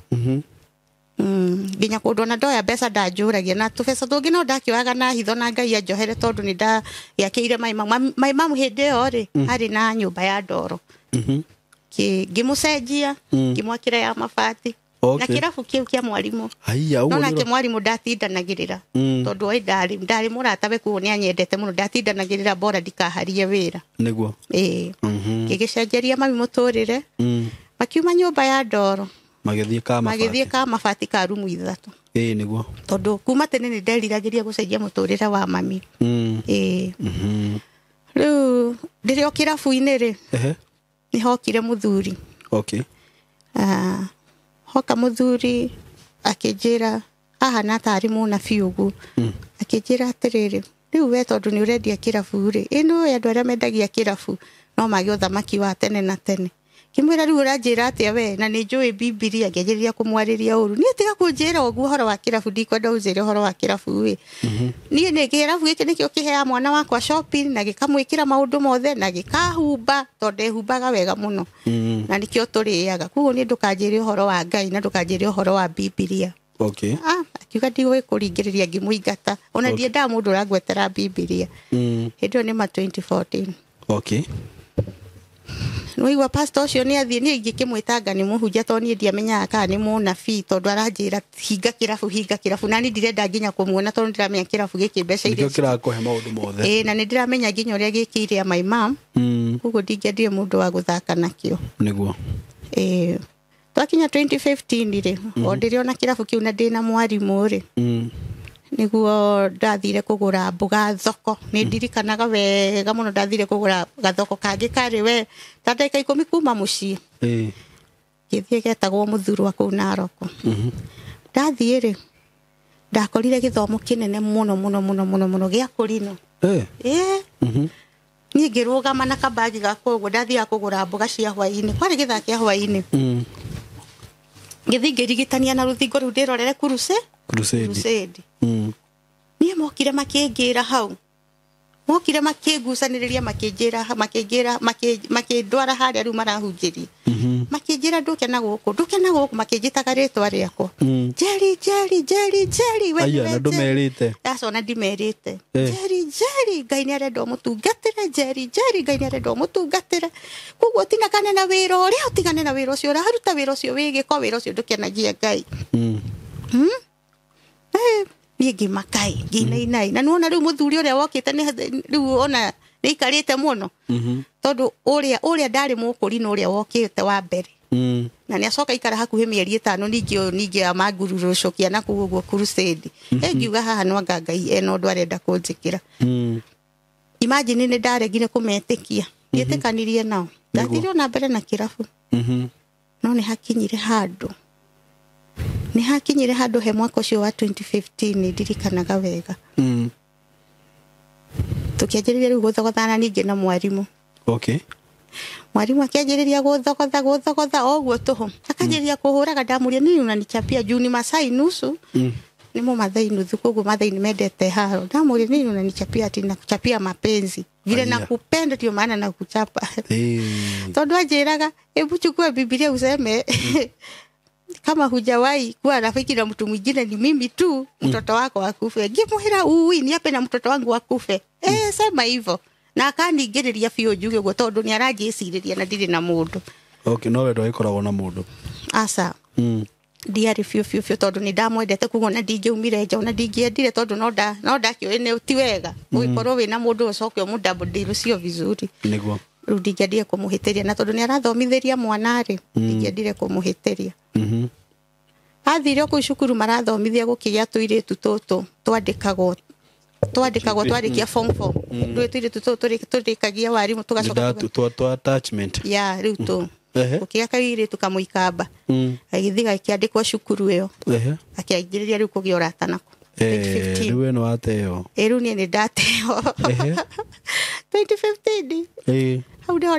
S1: Nginya kũndũ ona ndoya mbeca ndanjũragia na tũbeca tũngĩ no ndakĩoyaga na hitho na Ngai anjohere tondũ nĩndagĩakĩire my mum hĩndĩ ĩyo rĩ arĩ na nyũmba ya ndoro. Ngĩmũcenjia ngĩmwakĩra ya mabati.
S2: Okay.
S1: Na kĩrabu kĩu kĩa mwarimũ.
S2: Haiya, ũguo
S1: No nake mwarimũ ndatindanagĩrĩra. Tondũ oi ndarĩ mũratawe kuo nĩanyendete mũno ndatindanagĩrĩra bora ndikaharie wĩra.
S2: Nĩguo.
S1: Ĩĩ. Ngĩgĩcenjeria mami mũtũrĩre. Makiuma nyũmba ya ndoro.
S2: Magĩthiĩ ka mabati.
S1: Magĩthiĩ ka mabati ka rumu 3.
S2: Ĩĩ nĩguo.
S1: Tondũ kuma tene nĩnderiragĩria gũcenjia mũtũrĩre wa mami. Ĩĩ. Rĩu ndĩrĩ o kĩrabu-inĩ rĩ.
S2: Ehe.
S1: Nĩhokire mũthuri.
S2: Okay.
S1: Hoka mũthuri akĩnjĩra ahana tarĩ mũnabii ũguo. Akĩnjĩra atĩrĩrĩ rĩu we tondũ nĩ ũrendia kĩrabu rĩ ĩno andũ arĩa mendagia kĩrabu no magĩe ũthamaki wa tene na tene. Ngĩmwĩra rĩu ũranjĩra atĩa we na nĩ njũĩ Bibilia ngĩanjĩrĩria kũmwarĩria ũru niĩ tiga kũnjĩra ũguo ũhoro wa kĩrabu ndikwenda ũnjĩre ũhoro wa kĩrabu ĩ. Niĩ nĩ kĩrabu gĩkĩ nĩkĩo kĩheaga mwana wakwa shopping na gĩkamwĩkĩra maũndũ mothe na gĩkahumba tondũ ehumbaga wega mũno. Na nĩkĩo tũrĩaga koguo niĩ ndũkanjĩre ũhoro wa Ngai na ndũkanjĩre ũhoro wa Bibilia.
S2: Okay.
S1: Akiuga ndigũĩ kũringĩrĩria ngĩmũingata ona ndiendaga mũndũ ũrangwetera Bibilia. Hĩndĩ ĩyo nĩ ma 2014.
S2: Okay.
S1: Nĩwaigua pastor ũcio nĩ athiĩ niĩ ingĩkĩmwĩtanga nĩ mũhunjia tondũ niĩ ndiamenyaga kana nĩ mũnabii tondũ aranjĩra hinga kĩrabu na niĩ ndirenda nginya kũmuona tondũ ndĩramenya kĩrabu gĩkĩ mbeca iria
S2: nĩkĩo kĩrakũhe maũndũ mothe.
S1: Ĩĩ na nĩndĩramenya nginya ũrĩa gĩkĩire my mom. Koguo ndingĩendire mũndũ wa gũthaka nakĩo.
S2: Nĩguo.
S1: Ĩĩ twakinya 2015 rĩ o ndĩrĩ ona kĩrabu kĩu na ndĩna mwarimũ rĩ. Nĩguo ndathire kũgũra mboga thoko nĩ ndirikanaga wega mũno ndathire kũgũra gathoko kangĩ karĩ we ta ndagĩka 10 kuma mũciĩ. Ngĩthiĩ getagwo Mũthurwa kũu Narok. Ndathiĩ rĩ ndakorire gĩthomo kĩnene mũno mũno mũno mũno mũno gĩa kũrino. Ĩĩ. Niĩ ngĩrũgama na kabagi gakwa ũguo ndathiaga kũgũra mboga cia hwaĩ-inĩ kwarĩ gĩthaa kĩa hwaĩ-inĩ. Ngĩthiĩ ngĩrigitania na rũthingo rũu ndĩrorere Crusade. Niĩ mokire makĩngĩra hau. Mokire makĩngucanĩrĩria makĩnjĩra makĩngĩra makĩndwara harĩa rĩu marahunjĩria. Makĩnjĩra ndũke na gũkũ ndũke na gũkũ makĩnjĩtaga rĩtwa rĩakwa. Njeri Njeri Njeri Njeri we.
S2: Aya na ndũmerĩte.
S1: Aca ona ndimerĩte. Njeri Njeri Ngai nĩarenda ũmũtungatĩre Njeri Njeri Ngai nĩarenda ũmũtungatĩre. Koguo ũtinakane na wĩra ũrĩa ũtigane na wĩra ũcio ũraruta wĩra ũcio wĩ gĩko wĩra ũcio ndũkenagia Ngai. Niĩ ngĩmakai ngĩinainai na nĩwona rĩu mũthuri ũrĩa wokĩte rĩu ona nĩaikarĩte mũno tondũ ũrĩa ndarĩ mũkũri na ũrĩa wokĩte wa mbere. Na nĩacoka aikara hakuhĩ mĩeri 5 ningĩ ũyũ ningĩ amangururũcũkia na kũu ũguo crusade. Ngiuga haha no anga Ngai ena ũndũ arenda kũnjĩkĩra. Imagine nĩ ndaregire kũmetĩkia ndietĩkanirie nao ndathire ona mbere na kĩrabu. No nĩ hakinyire handũ he mwaka ũcio wa 2015 ndirikanaga wega. Tukianjĩrĩria rĩu gũthogothana ningĩ na mwarimũ.
S2: Okay.
S1: Mwarimu akianjĩrĩria gũthogotha o ũguo tũhũ. Akanjĩrĩria kũhũraga ndamũria nini unanichapia juu ni Masai nusu. Ni Mumathai nuthu koguo Mathai ni mendete haro. Ndamũria nini unanichapia ati nakuchapia mapenzi. Vile nakupenda ndio maana nakuchapa. Tondu anjĩraga hebu chukua Biblia useme kama hujawahi kuwa rafiki na mtu mwingine ni mimi tu, mtoto wako akufe. Ngimuhira ui niape na mtoto wangu akufe. Sema hivyo. Na akaningĩrĩria biũ njuge ũguo tondũ nĩ aranjĩcirĩria na ndirĩ na mũndũ.
S2: Okay, no we ndwagĩkoragwo na mũndũ.
S1: Aca. Ndiarĩ biũ biũ biũ tondũ nĩ ndamwendete koguo na ndingĩaumire nja ona ndingĩendire tondũ no ndakĩũĩ nĩ ti wega ũgĩkorwo wĩna mũndũ ũcoke ũmũdouble sio vizuri.
S2: Nĩguo.
S1: Rĩu ndingĩendire kũmũhĩtĩria na tondũ nĩ arathomithĩria mwana rĩ, ndingĩendire kũmũhĩtĩria. Athire o kũu cukuru marathomithia gũkĩgĩa tũirĩtu tũtũ twandĩkagwo twarĩkia form 4. Rĩu tũirĩtu tũtũ tũrĩkagia warimũ tũgacoka
S2: twa attachment.
S1: Ya rĩu tũ gũkĩgĩa kairĩtu kamũikamba agĩthiĩ gakĩandĩkwo cukuru ĩyo. Akĩanjĩrĩria rĩu kũgĩa ũrata nako. 2015.
S2: Rĩu ĩno wateo.
S1: Rĩu niĩ nĩ ndateo. 2015. Hau nĩho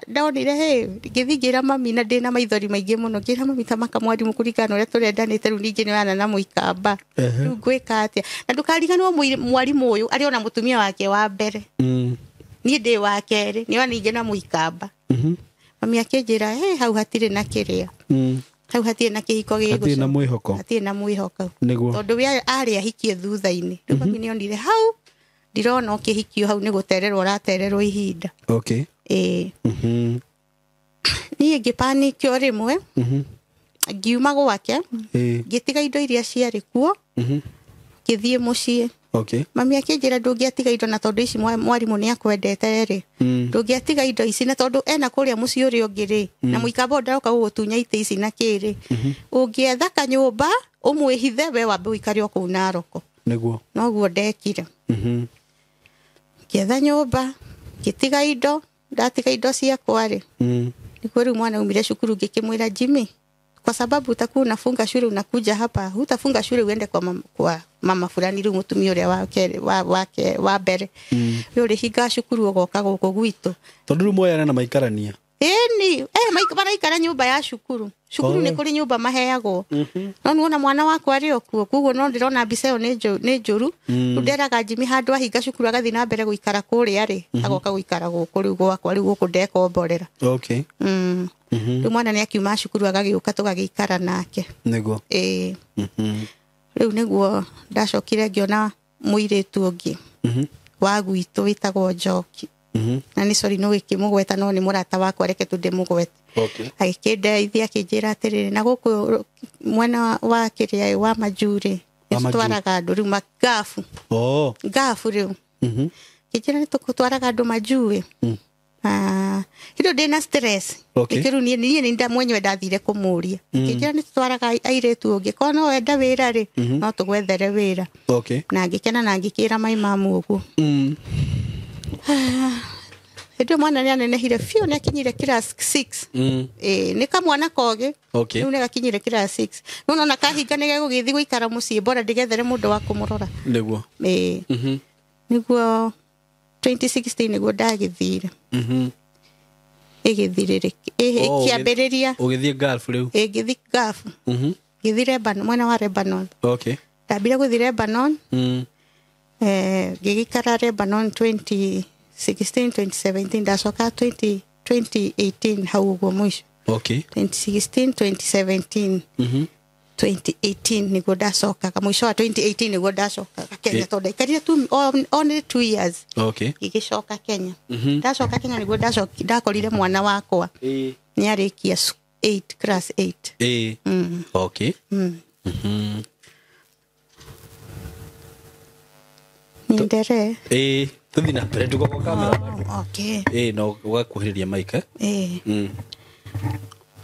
S1: ndonire hĩ ngĩthiĩ ngĩra mami na ndĩna maithori maingĩ mũno ngĩra mami ta maka mwarimũ kũringana na ũrĩa tũrendanĩte rĩu ningĩ nĩwana na mũikamba. Rĩu ngwĩka atĩa na ndũkariganĩrwo mwarimũ ũyũ arĩ ona mũtumia wake wa mbere. Niĩ ndĩ wa kerĩ nĩona ningĩ na mũikamba. Mami akĩnjĩra hĩ hau hatirĩ na kĩrĩa. Hau hatirĩ na kĩhiko gĩgũcoka.
S2: Hatirĩ na mwĩhoko.
S1: Hatirĩ na mwĩhoko.
S2: Nĩguo.
S1: Tondũ we arĩ ahikie thutha-inĩ. Rĩu mami nĩonire hau ndirona ũkĩhikio hau nĩ gũtererwo ũratererwo ihinda.
S2: Okay.
S1: Niĩ ngĩpanikio rĩmwe. Ngiuma gwake. Ngĩtiga indo iria ciarĩ kuo. Ngĩthiĩ mũciĩ.
S2: Okay.
S1: Mami akĩnjĩra ndũngĩatiga indo na tondũ ici mwarimũ nĩ akwendete rĩ. Ndũngĩatiga indo ici na tondũ ena kũrĩa mũciĩ ũrĩa ũngĩ rĩ. Na mũikamba ndaroka gũgũtunya itĩ ici na kĩrĩ. Ũngĩetha kanyũmba ũmwĩhithe we wambe ũikare o kũu Naroko.
S2: Nĩguo.
S1: Noguo ndekire. Ngĩetha nyũmba, ngĩtiga indo, ndatiga indo ciakwa rĩ. Nĩguo rĩu mwana aumire cukuru ngĩkĩmwĩra Jimmy, kwa sababu utakuwa unafunga shule unakuja hapa, hutafunga shule uende kwa mama fulani rĩu mũtumia ũrĩa wake wa mbere. Rĩu ũrĩhinga cukuru ũgoka gũkũ gwitũ.
S2: Tondũ rĩu moyana na maikarania.
S1: Ĩni, maraikara nyũmba ya cukuru. Cukuru nĩ kũrĩ nyũmba maheagwo. No nĩwona mwana wakwa arĩ o kuo, koguo no ndĩrona mbica ĩyo nĩ njũru. Rĩu nderaga Jimmy handũ ahinga cukuru agathiĩ na mbere gũikara kũrĩa rĩ, agoka gũikara gũkũ rĩu gwakwa rĩu gũkũ ndekomborera.
S2: Okay.
S1: Rĩu mwana nĩ akiuma cukuru agagĩũka tũgagĩikara nake.
S2: Nĩguo.
S1: Rĩu nĩguo ndacokire ngĩona mũirĩtu ũngĩ wa gwitũ wĩtagwo Njoki. Na nĩ sorry no gĩkĩmũgweta no nĩ mũrata wakwa reke tu ndĩmũgwete.
S2: Okay.
S1: Agĩkĩndeithia akĩnjĩra atĩrĩrĩ na gũkũ mwena wa kĩrĩa wa Majuu-rĩ nĩtũtwaraga andũ rĩu magabu. Ngabu rĩu. Kĩnjĩra nĩtũtwaraga andũ Majuu-ĩ. Hĩndĩ ndĩna stress.
S2: Okay.
S1: Rĩu niĩ nĩ mwenyewe ndathire kũmũria. Kĩnjĩra nĩtũtwaraga airĩtu ũngĩ korwo no wenda wĩra rĩ no tũgwethere wĩra.
S2: Okay.
S1: Na ngĩkena na ngĩkĩra mai mamu ũguo. Hĩndĩ ĩyo mwana nĩanenehire biũ nĩakinyire class 6. Nĩ kamwana kogĩ.
S2: Okay.
S1: Rĩu nĩgakinyire class 6. No nona kahinga nĩgegũgĩthiĩ gũikara mũciĩ bora ndĩgethere mũndũ wa kũmũrora.
S2: Nĩguo.
S1: Nĩguo 2016 nĩguo ndagĩthire. Ĩgĩthirĩrĩka. Ĩkĩambĩrĩria.
S2: Ũgĩthiĩ Gulf rĩu?
S1: Ngĩthiĩ Gulf. Ngĩthiĩ Lebanon, mwena wa Lebanon.
S2: Okay.
S1: Ndambire gũthiĩ Lebanon. Ngĩgĩikara Lebanon 2016 2017 ndacoka 2018 hau ũguo mũico.
S2: Okay.
S1: 2016 2017 2018 nĩguo ndacokaga mũico wa 2018 nĩguo ndacokaga Kenya tondũ ndaikarire only 2 years.
S2: Okay.
S1: Ngĩgĩcoka Kenya. Ndacoka Kenya nĩguo ndakorire mwana wakwa. Nĩarĩkia 8 class 8.
S2: Okay.
S1: Nindere.
S2: Tuthi na mbere ndũgoka kamera.
S1: Okay.
S2: No ũgakuhĩrĩria mic.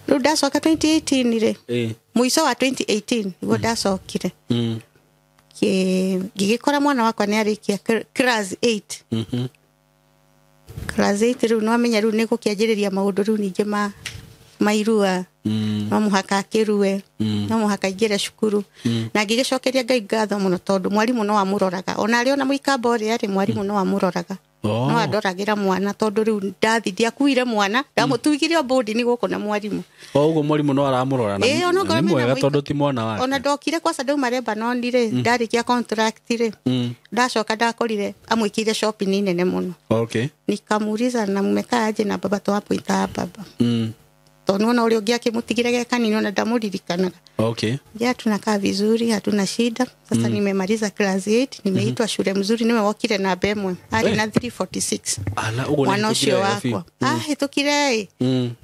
S1: Rĩu ndacoka 2018 rĩ. Mũico wa 2018 nĩguo ndacokire. Ngĩgĩkora mwana wakwa nĩarĩkia class 8. Class 8 rĩu nĩwamenya rĩu nĩgũkĩanjĩrĩria maũndũ rĩu ningĩ ma mairua no mũhaka akĩrue no mũhaka aingĩre cukuru na ngĩgĩcokeria Ngai ngatho mũno tondũ mwarimũ no amũroraga ona arĩ ona mũikamba ũrĩa rĩ mwarimũ no amũroraga no andoragĩra mwana tondũ rĩu ndathi ndiakuire mwana ndamũtugire o boarding gũkũ na mwarimũ
S2: o ũguo mwarimũ no aramũrora na nĩ mwega tondũ ti mwana wake
S1: ona ndokire kwaca ndauma Lebanon rĩ ndarĩkia contract rĩ ndacoka ndakorire amwĩkĩire shopping nene mũno
S2: okay
S1: nikamuuliza na mmekaa aje na baba twapoita baba tondũ ona ũrĩa ũngĩ akĩmũtigire ge kanini ona ndamũririkanaga
S2: okay
S1: ja tunakaa vizuri hatuna shida sasa nimemaliza class 8 nimeitwa shule mzuri nimewokire na bemwe ari na 346
S2: ala ugo
S1: mwana ũcio wakwa ahĩtũkire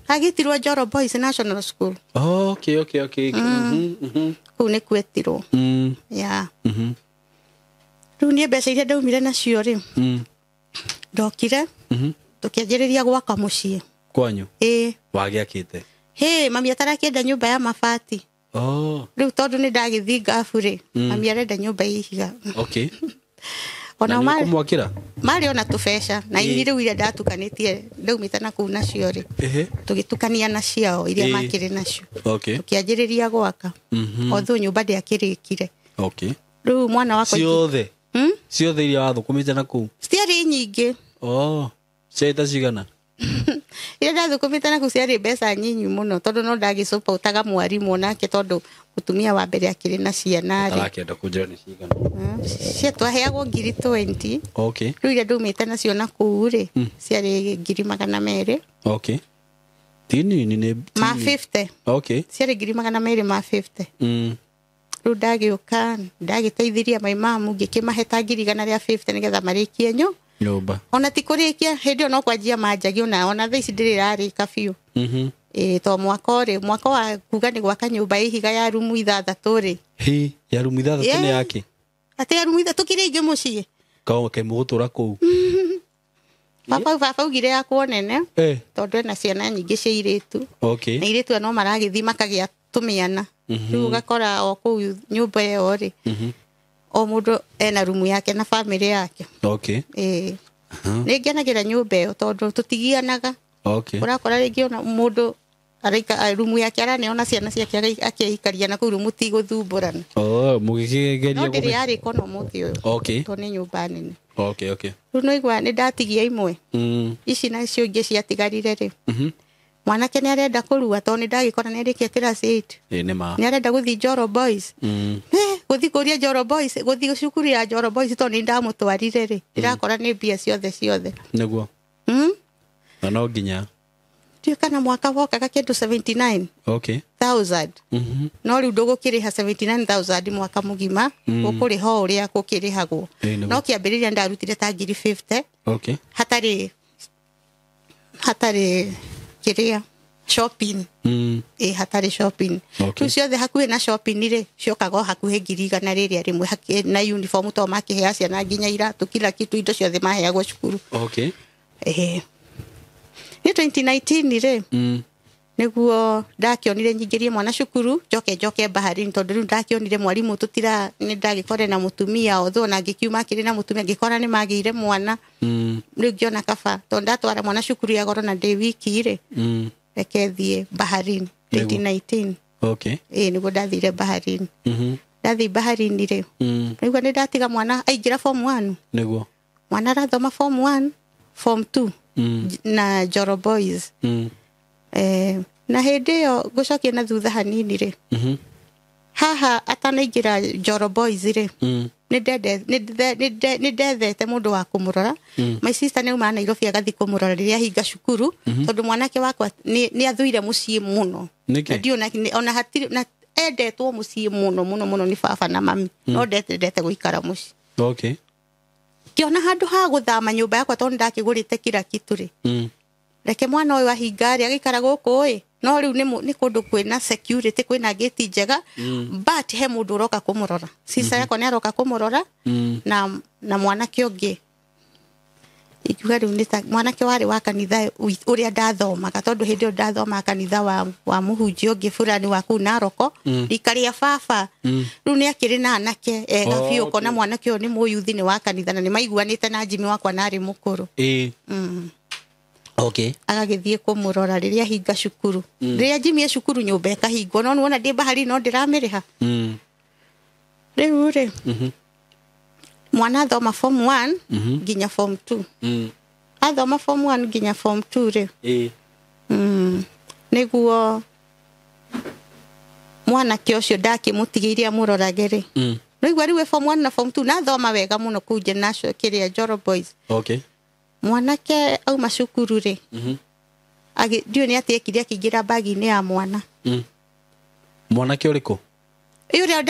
S1: agĩtirwo Njoro Boys National School
S2: okay okay okay
S1: kũu nĩ kwetirwo ya rĩu niĩ mbeca iria ndaumire nacio rĩ ndokire tũkĩanjĩrĩria gwaka mũciĩ
S2: kwanyu
S1: ĩĩ
S2: wagĩakĩte
S1: hĩ mami atarakĩenda nyũmba ya mabati
S2: oh
S1: rĩu tondũ nĩ ndagĩthiĩ ngabu rĩ mami arenda nyũmba ya ihiga
S2: okay
S1: ona
S2: marĩ
S1: marĩ ona tũbeca na ini rĩu iria ndatukanĩtie ndaumĩte na kũu nacio rĩ tũgĩtukania na ciao iria makĩrĩ nacio
S2: okay
S1: tũkĩanjĩrĩria gwaka although nyũmba ndĩakĩrĩkire
S2: okay
S1: rĩu mwana wakwa
S2: ciothe ciothe iria wathũkũmĩte na kũu
S1: citiarĩ nyingĩ
S2: oh ciarĩ ta cigana
S1: iria ndathũkũmĩte na kũu ciarĩ mbeca nyinyi mũno tondũ no ndagĩcopotaga mwarimũ onake tondũ mũtumia wa mbere akĩrĩ na ciana rĩ
S2: arakĩenda kũnjĩra nĩ cigana
S1: cia twaheagwo ngiri 20
S2: okay
S1: rĩu iria ndaumĩte nacio na kũu rĩ ciarĩ ngiri 200
S2: okay ti nini nĩ
S1: ma 50
S2: okay
S1: ciarĩ ngiri 200 ma 50 rĩu ndagĩũka ndagĩteithirie my mamu ngĩkĩmahe ta ngiri 150 nĩgetha marĩkie
S2: nyũmba
S1: ona ti kũrĩkia hĩndĩ ĩyo no kwanjia manjagia ona thaa ici ndĩrĩ ĩrarĩka biũ ĩĩ to mwaka ũrĩ mwaka wa kuga nĩ gwaka nyũmba ya ihiga ya rumu 6 rĩ
S2: hi ya rumu 6 nĩ yake
S1: atĩ ya rumu 6 tũkĩrĩ aingĩ mũciĩ
S2: kae mũgũtũra kũu
S1: baba augire yakwo nene tondũ ena ciana nyingĩ cia irĩtu
S2: okay
S1: na irĩtu aya no maragĩthiĩ makagĩa tũmĩana rĩu ũgakora o kũu nyũmba ĩyo rĩ o mũndũ ena rumu yake na bamĩrĩ yake
S2: okay
S1: ĩĩ nĩ ngenagĩra nyũmba ĩyo tondũ tũtigianaga
S2: okay
S1: ũrakora rĩngĩ ona mũndũ araika rumu yake araneo na ciana ciake akĩikaria na kũu rĩu mũtigũthumbũrana
S2: oh mũgĩkĩgeria
S1: no ndĩrĩ yarĩka ona ũmũthĩ ũyũ
S2: okay
S1: tondũ nĩ nyũmba nene
S2: okay okay
S1: rĩu no igua nĩ ndatigia imwe ici nacio ingĩ ciatigarire rĩ mwanake nĩ arenda kũrua tondũ nĩ ndagĩkora nĩ arĩkia class 8
S2: ĩĩ nĩ ma
S1: nĩ arenda gũthiĩ Njoro Boys gũthiĩ kũria Njoro Boys gũthiĩ cukuru ya Njoro Boys tondũ nĩ ndamũtwarire rĩ ndĩrakora nĩ mbia ciothe ciothe
S2: nĩguo na no nginya
S1: ndiũĩ kana mwaka wokaga kĩndũ 79
S2: okay
S1: thousand no rĩu ndũgũkĩrĩha 79,000 mwaka mũgima ũkũrĩha o ũrĩa gũkĩrĩhagwo no kĩambĩrĩria ndarutire ta ngiri 50
S2: okay
S1: hatarĩ hatarĩ kĩrĩa shopping ĩ hatarĩ shopping
S2: okay.
S1: rĩu ciothe hakuhĩ na shopping rĩ ciokaga o hakuhĩ ngiri 100 rĩrĩa rĩmwe na uniform to makĩhea ciana nginya iratũ kila kitu indo ciothe maheagwo cukuru
S2: okay
S1: ĩĩ nĩ 2019 rĩ nĩguo ndakĩonire nyingĩrie mwana cukuru njoke njoke baharini tondũ rĩu ndakĩonire mwarimũ tũtira nĩ ndagĩkore na mũtumia othe ona ngĩkiuma akĩrĩ na mũtumia ngĩkora nĩ magĩire mwana rĩu ngĩona kaba tondũ ndatwara mwana cukuru ya goro na ndĩ wiki rĩ reke thiĩ baharini 2019
S2: okay
S1: ĩĩ nĩguo ndathire baharini ndathiĩ baharini rĩ nĩguo nĩ ndatiga mwana aingĩra form 1
S2: nĩguo
S1: mwana arathoma form 1 form 2 na Njoro Boys na hĩndĩ ĩyo ngũcokia na thutha hanini rĩ haha atanaingĩra Njoro Boys rĩ nĩ ndethete mũndũ wa kũmũrora my sister nĩ auma Nairobi agathiĩ kũmũrora rĩrĩa ahinga cukuru tondũ mwanake wakwa nĩ athũire mũciĩ mũno ona hatirĩ na endetwo mũciĩ mũno mũno mũno nĩ baba na mami no ndendete gũikara mũciĩ
S2: okay
S1: ngĩona handũ ha gũthama nyũmba yakwa tondũ ndakĩgũrĩte kila kitu rĩ reke mwana ũyũ ahinga rĩ agĩikara gũkũ ĩ no rĩu nĩ kũndũ kwĩna security kwĩna gate njega but he mũndũ ũroka kũmũrora sister yakwa nĩ aroka kũmũrora na mwanake ũngĩ ingiuga rĩu nĩ ta mwanake warĩ wa kanitha ũrĩa ndathomaga tondũ hĩndĩ ĩyo ndathomaga kanitha wa mũhunjia ũngĩ fulani wa kũu Naroko rika rĩa baba rĩu nĩ akĩrĩ na anake ega biũ ũkona mwanake ũyũ nĩ mũyuthi nĩ wa kanitha na nĩ maiguanĩte na Jimmy wakwa na arĩ mũkũrũ.
S2: Okay.
S1: Agagĩthiĩ kũmũrora rĩrĩa ahinga cukuru. Rĩrĩa Jimmy e cukuru nyũmba ĩkahingwo, no nĩwona ndĩ bahari no ndĩramĩrĩha. Rĩu rĩ, mwana athoma form 1 nginya form 2. Athoma form 1 nginya form 2 rĩ, nĩguo mwanake ũcio ndakĩmũtigĩire amũrorage rĩ, noigua rĩu e form 1 na form 2 na athoma wega mũno kũu International kĩrĩa Njoro Boys.
S2: Okay.
S1: Mwanake auma cukuru rĩ, ndiũĩ nĩ atĩ ekire akĩingĩra bagi-inĩ ya mwana.
S2: Mwanake ũrĩkũ?
S1: Ĩ ũrĩa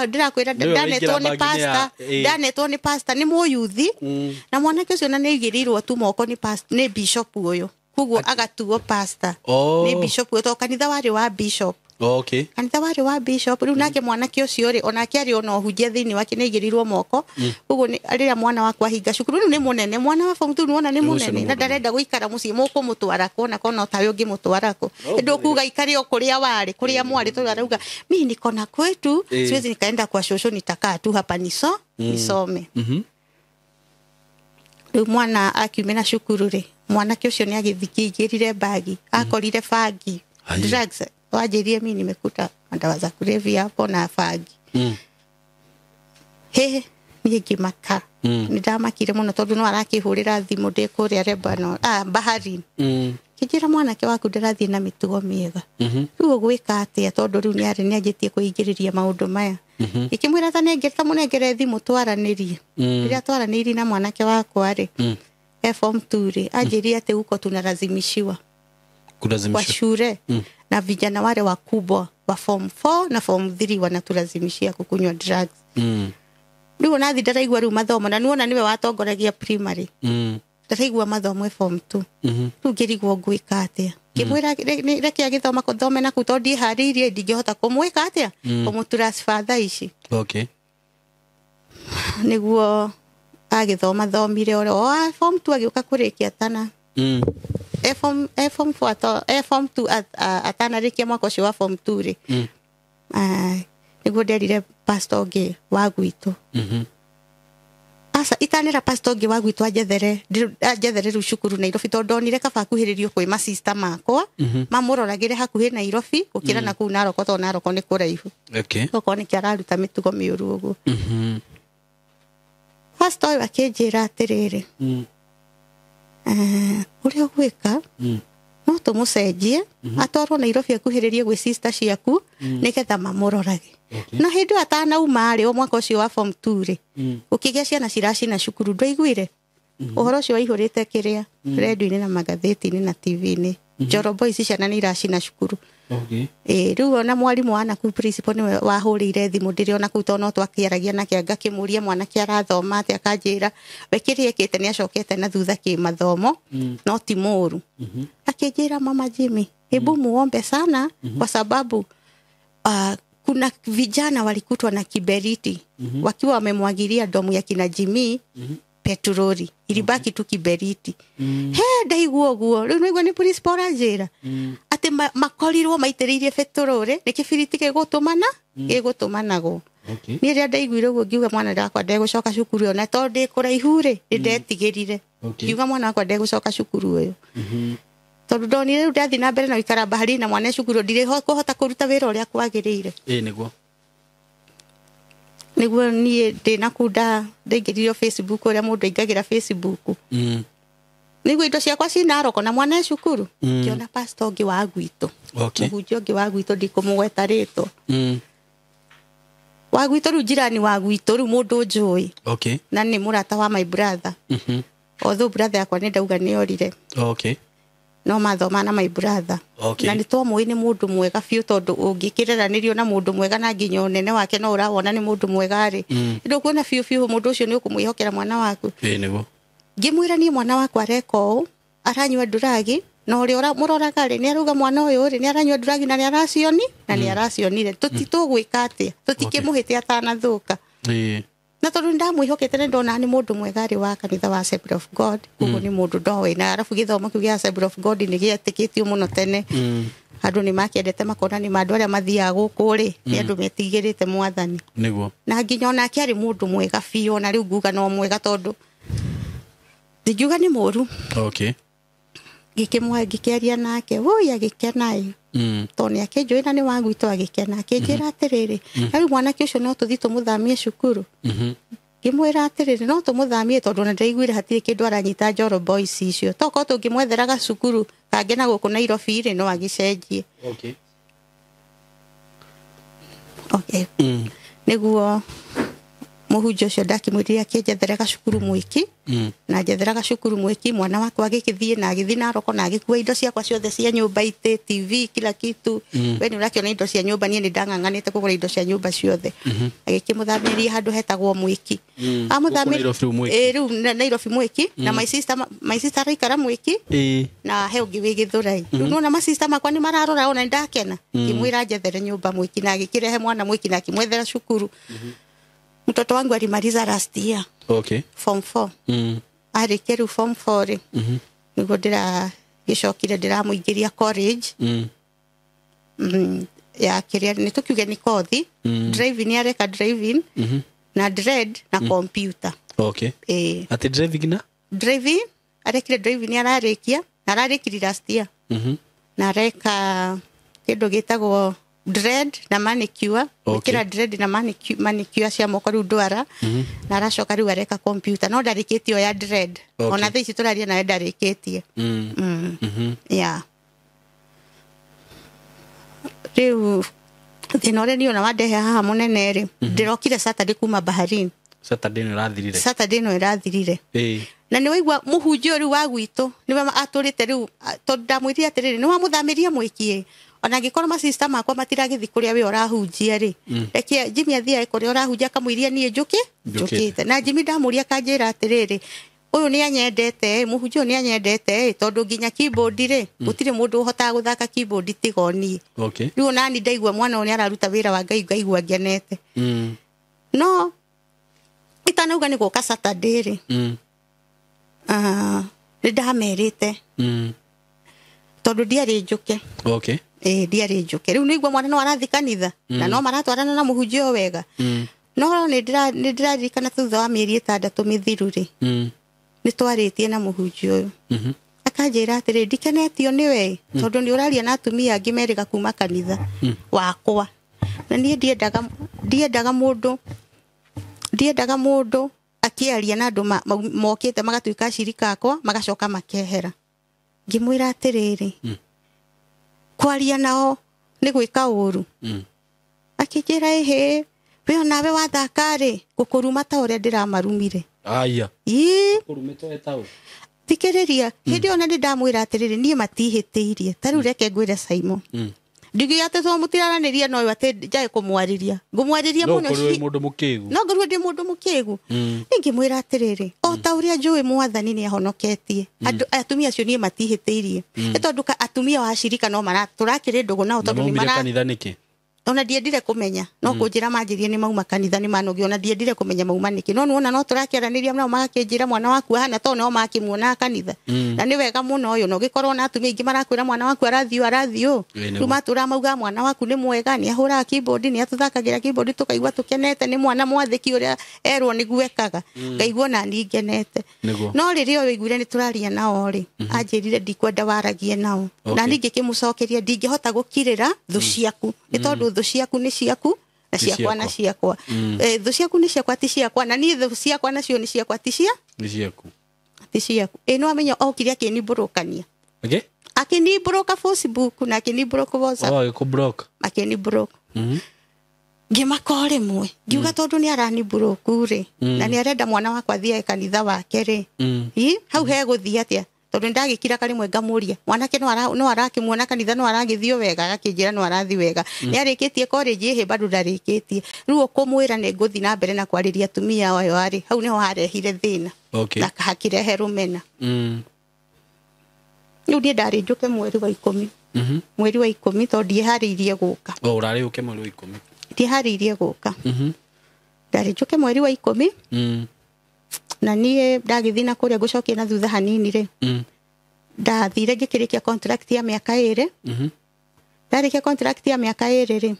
S1: ndĩrakwĩra
S2: Nĩwe
S1: ndanetwo
S2: waingĩra
S1: nĩ
S2: bagi-inĩ ya-
S1: pastor, ndanetwo nĩ pastor nĩ mũyuthi, na mwanake ũcio na nĩ aigĩrĩirwo tu moko nĩ nĩ bishop ũyũ, koguo agatuo pastor
S2: Oh.
S1: nĩ bishop ũyũ tondũ kanitha warĩ wa bishop.
S2: Okay.
S1: Kanitha warĩ wa bishop. Rĩu nake mwanake ũcio rĩ, onake arĩ ona ũhunjia thĩinĩ wake, nĩ aigĩrĩirwo moko. Koguo rĩrĩa mwana wakwa ahinga cukuru, rĩu nĩ mũnene, mwana wa form 2 nĩwona nĩ
S2: Rĩu ũcio
S1: mũnene
S2: nĩ
S1: na
S2: mũndũ.
S1: Ndarenda gũikara mũciĩ, mũkũmũtwara kũ? Ona kona tawe ũngĩmũtwara kũ? Ĩndĩ ũkuga ikare o kũrĩa warĩ, kũrĩa mwarĩ, tondũ arauga mi niko na kwetu, siwezi nikaenda kwa shosho, nitakaa tu hapa nisome. Rĩu mwana akiumĩra cukuru rĩ, mwanake ũcio nĩ agĩthikĩingĩrire bagi, akorire bangi.
S2: Ai.
S1: Drugs. Wanjĩrie mi nimekuta madawa za kulevya hapo na bangi. He, niĩ ngĩmaka. Nĩ ndamakire mũno tondũ no arakĩhũrĩra thimũ ndĩ kũrĩa Lebanon, bahari. Kĩnjĩra mwanake waku ndarathiĩ na mĩtugo mĩega, rĩu ũgwĩka atĩa? Tondũ rĩu nĩ arĩ nĩ anjĩtie kwĩingĩrĩria maũndũ maya. Ngĩkĩmwĩra ta nengere, ta mũnengere thimũ twaranĩrie. Rĩrĩa twaranĩirie na mwanake wakwa rĩ, e form 2 rĩ, anjĩrie atĩ huko tunalazimishiwa kwa
S2: Kulazimishwa.
S1: shule na vijana wale wakubwa wa form 4 na form 3 wanatulazimishia kukunywa drugs. Rĩu onathi ndaraigua rĩu mathomo, na nĩwona nĩwe watongoragia primary. Ndaraigua mathomo e form 2. Rĩu ngĩrigwo ngwĩka atĩa. Ngĩmwĩra reke agĩthoma kũthome na kũu, tondũ ndiĩharĩirie, ndingĩhota kũmwĩka atĩa, kũmũtransfer thaa ici.
S2: Okay.
S1: Nĩguo agĩthoma thomire oro o form 2 agĩũka kũrĩkia tana e form 4 e form 2 atanarĩkia mwaka ũcio wa form 2 rĩ, nĩguo nderire pastor ũngĩ wa gwitũ. Aca, itanĩra pastor ũngĩ wa gwitũ anjethere, anjethere rĩu cukuru Nairobi, tondũ ndonire kaba akuhĩrĩrio kwĩ masista makwa mamũroragĩre hakuhĩ Nairobi gũkĩra na kũu Naroko, tondũ Naroko nĩ kũraihu. Okorwo nĩkĩo araruta mĩtugo mĩũru ũguo. Pastor ũyũ akĩnjĩra atĩrĩrĩ, ũrĩa ũgwĩka, no tũmũcenjie atwarwo Nairobi akuhĩrĩrie gwĩ sister ciaku nĩgetha mamũrorage. Na hĩndĩ ĩyo atanauma rĩ, o mwaka ũcio wa form 2 rĩ, gũkĩgĩa ciana ciracina cukuru. Ndwaiguire ũhoro ũcio waihũrĩte kĩrĩa redio-inĩ na magathĩti-inĩ na TV-inĩ, Njoro Boys, ciana nĩ iracina cukuru. Ĩ rĩu ona mwarimũ wa nakũu, principal, nĩwe wahũrĩire thimũ ndĩrĩ ona kũu, tondũ no twakĩaragia nake, ngakĩmũria mwanake arathoma atĩa, akanjĩra we kĩrĩa ekĩte nĩ acokete na thutha kĩmathomo, no ti mũru. Akĩnjĩra, "Mama Jimmy, hebu muombe sana kwa sababu kuna vijana walikutwa na kiberiti wakiwa wamemwagilia domu ya kina Jimmy petroli, ilibaki tu kiberiti." He, ndaigua ũguo rĩu nĩguo nĩ principal aranjĩra atĩ makorirwo maitĩrĩirie petroli, nĩ kĩbiriti gĩgũtũmana gĩgũtũmanagwo. Niĩ rĩrĩa ndaiguire ũguo, ngiuga mwana wakwa ndegũcoka cukuru ĩyo, na tondũ ndĩ kũraihu rĩ, nĩ ndetigĩrire. Ngiuga mwana wakwa ndegũcoka cukuru ĩyo, tondũ ndonire rĩu ndathiĩ na mbere na gũikara bahari na mwana e cukuru ĩyo, ndirĩ kũhota kũruta wĩra ũrĩa kwagĩrĩire.
S2: Ĩ nĩguo.
S1: Nĩguo niĩ ndĩ nakũu ndaingĩririo Facebook, ũrĩa mũndũ aingagĩra Facebook, nĩguo indo ciakwa ci Naroko na mwana e cukuru. Ngĩona pastor ũngĩ wa gwitũ, mũhunjia ũngĩ wa gwitũ, ndikũmũgweta rĩtwa, wa gwitũ rĩu, jirani wa gwitũ rĩu, mũndũ njũĩ na nĩ mũrata wa my brother, although brother yakwa nĩ ndauga nĩ orire, no mathoma na my brother. Na nĩ twamũĩ nĩ mũndũ mwega biũ, tondũ ũngĩkĩreranĩrio na mũndũ mwega na nginya ũnene wake no ũrawona nĩ mũndũ mwega rĩ, ndũkuona biũ biũ mũndũ ũcio nĩ ũkũmwĩhokera mwana waku.
S2: Ĩ nĩguo.
S1: Ngĩmwĩra niĩ mwana wakwa areka ũũ, aranyua nduragi, na ũrĩa mũroraga rĩ, nĩ arauga mwana ũyũ rĩ, nĩ aranyua nduragi na nĩ aracioni na nĩ aracionire, tũgwĩka atĩa? Tũtikĩmũhĩte atanathũka. Na tondũ nĩ ndamwĩhokete, nĩ ndona nĩ mũndũ mwega rĩ, wa kanitha wa Assembly of God, koguo nĩ mũndũ ndoĩ, na arabu gĩthomo kĩu gĩa Assembly of God nĩ gĩetĩkĩtio mũno tene. Andũ nĩ makĩendete, makona nĩ ma andũ arĩa mathiaga gũkũ rĩ, nĩ andũ metigĩrĩte Mwathani. Na nginya onake arĩ mũndũ mwega biũ, ona rĩu nguga no mwega, tondũ ndingiuga nĩ mũru. Ngĩkĩaria nake woi agĩkena ĩ tondũ nĩ akĩnjũĩ na nĩ wa gwitũ agĩkena akĩnjĩra atĩrĩrĩ na rĩu mwanake ũcio no tũthiĩ tũmũthamie cukuru. Ngĩmwĩra atĩrĩrĩ no tũmũthamie tondũ ona ndĩraiguire hatirĩ kĩndũ aranyita Njoro Boys icio tokorwo tũngĩmwethera gacukuru kangĩ na gũkũ Nairobi rĩ no agĩcenjie.
S2: Okay.
S1: Okay. Nĩguo mũhunjia ũcio ndakĩmwĩrire akĩnjethere gacukuru Mwiki na njethera gacukuru Mwiki mwana wakwa agĩgĩthiĩ na agĩthiĩ Naroko na agĩkua indo ciakwa ciothe cia nyũmba itĩ TV kila kitu. We nĩ ũrakĩona indo cia nyũmba niĩ nĩ ndang'ang'anĩte kũgũra indo cia nyũmba ciothe. Agĩkĩmũthamĩria handũ hetagwo Mwiki.
S2: Amũthamĩria
S1: rĩu Nairobi Mwiki na my sister araikara Mwiki na he ũngĩ wĩ Gĩthũrai. Rĩu nĩwona my sister makwa nĩ mararora ona nĩndakena. Ngĩmwĩra njethere nyũmba Mwiki na agĩkĩrehe mwana Mwiki na akĩmwethera cukuru. Mtoto wangu alimaliza last year.
S2: Okay.
S1: Form 4. Arĩkia rĩu form 4 rĩ. Nĩguo ndĩragĩcokire ndĩramũingĩria college. Ya kĩrĩa nĩ tũkiuge nĩ kothi. Driving areka driving. Na dread na computer.
S2: Okay. Ati driving na?
S1: Driving arekire driving ararĩkia na ararĩkirie last year. Na areka kĩndũ gĩtagwo dread na manicure. Gwĩkĩra dread na manicure cia moko rĩu ndwara. Na aracoka rĩu areka computer no ndarĩkĩtie ya dread. Ona thaa ici tũraria nawe ndarĩkĩtie. Yeah. Rĩu thĩna ũrĩa niĩ ona wandehe haha mũnene rĩ ndĩrokire Saturday kuma Baharini.
S2: Saturday nĩ ĩrathirire.
S1: Saturday no ĩrathirire. Na nĩ waigua mũhunjia rĩu wa gwitũ nĩwe atũrĩte rĩu tondũ ndamwĩrire atĩrĩrĩ nĩ wamũthamĩria Mwiki ona angĩkorwo ma sister makwa matiragĩthiĩ kũrĩa we ũrahunjia rĩ reke Jimmy athiĩ kũrĩa ũrahunjia akamwĩria niĩ njũkĩte. Na Jimmy ndamũria akanjĩra atĩrĩrĩ ũyũ nĩ anyendete mũhunjia ũyũ nĩ anyendete tondũ nginya keyboard rĩ gũtirĩ mũndũ ũhotaga gũthaka keyboard tiga o niĩ.
S2: Okay.
S1: Rĩu ona niĩ ndaigua mwana ũyũ nĩ araruta wĩra wa Ngai ngaigua ngenete. No itanauga nĩ gũka Saturday rĩ nĩ ndamerĩte tondũ ndiarĩ njũke.
S2: Okay.
S1: Ndiarĩ njũke. Rĩu nĩigua mwana no arathiĩ kanitha na no maratwarana na mũhunjia ũyũ wega. No nĩ ndĩraririkana thutha wa mĩeri 6 mĩthiru rĩ nĩ twarĩtie na mũhunjia ũyũ. Akanjĩra atĩrĩ ndikenetio nĩwe tondũ nĩ ũraria na atumia angĩ merĩga kuma kanitha wakwa. Na niĩ ndiendaga mũndũ akĩaria na andũ mokĩte magatuĩka acirika akwa magacoka makehera. Ngĩmwĩra atĩrĩrĩ kwaria nao nĩ gwĩka ũru. Akĩnjĩra ĩhĩ we onawe wathaka rĩ ngũkũruma ta ũrĩa ndĩramarumire.
S2: Aya.
S1: Ii.
S2: Kũrumĩte taũ.
S1: Thikĩrĩria hĩndĩ ĩyo na nĩ ndamwĩra atĩrĩrĩ niĩ matihĩtĩirie ta rĩu reke ngwĩre Simon. Ndiuge atĩ to mũtiraranĩria no atĩ njae kũmwarĩria ngũmwarĩria mũno
S2: no ngorwo mũndũ mũkĩgu.
S1: No ngorwo ndĩ mũndũ mũkĩgu. Ningĩmwĩra atĩrĩrĩ o ta ũrĩa njũĩ mwathani nĩ ahonoketie andũ atumia acio niĩ matihĩtĩirie nĩ tondũ atumia wa acirika no tũrakĩrĩ ndũgũ nao tondũ nĩ mara
S2: kanitha nĩkĩ
S1: ona ndiendire kũmenya no kũnjĩra manjĩrie nĩ mauma kanitha nĩ manogio ona ndiendire kũmenya mauma nĩkĩ no nĩwona no tũrakĩaranĩria nao magakĩnjĩra mwana waku ahana tondũ nĩo makĩmuonaga kanitha. Na nĩ wega mũno ũyũ na ũgĩkorwo na atumia aingĩ marakwĩra mwana waku arathiĩ ũũ rĩu matũra mauga mwana waku nĩ mwega nĩ ahũraga keyboard nĩ atũthakagĩra keyboard tũkaigua tũkenete nĩ mwana mwathĩki ũrĩa erwo nĩguo ekaga ngaigua ona niĩ ngenete. No rĩrĩa ũyũ aiguire nĩ tũraria nao rĩ anjĩrire ndikwenda waragie nao na niĩ ngĩkĩmũcokeria ndingĩhota gũkirĩra thũ ciaku nĩ tondũ thũ ciaku nĩ ciaku na ciakwa na ciakwa. Thũ ciaku nĩ ciakwa ti ciakwa na niĩ thũ ciakwa nacio nĩ ciakwa ti cia
S2: nĩ ciaku
S1: ti ciaku. No amenya okire akĩnimbũrũkania.
S2: Okay.
S1: Akĩnimbũrũka Facebook na akĩnimbũrũka WhatsApp.
S2: Agĩkũblock.
S1: Akĩnimbũrũka. Ngĩmaka o rĩmwe ngiuga tondũ nĩ aranimbũrũku rĩ na nĩ arenda mwana wakwa athiage kanitha wake rĩ hau hegũthiĩ atĩa tondũ nĩndagĩkira karĩmwe ngamũria mwanake no arakĩmuona kanitha no aragĩthiĩ wega agakĩnjĩra no arathiĩ wega nĩ arĩkĩtie college ĩhĩ bado ndarĩkĩtie rĩu ũkũmwĩra nĩ ngũthiĩ na mbere na kwarĩria atumia ayo arĩ hau nĩho harehire thĩna na hakĩrehe rũmena. Rĩu niĩ ndarĩ njũke mweri wa 10. Mweri wa 10 tondũ ndiĩharĩirie gũka.
S2: O ũrarĩ ũke mweri wa 10.
S1: Ndiĩharĩirie gũka. Ndarĩ njũke mweri wa 10. Na niĩ ndagĩthiĩ na kũrĩa ngũcokia na thutha hanini rĩ ndathire ngĩkĩrĩkia contract ya mĩaka 2. Ndarĩkia contract ya mĩaka 2 rĩ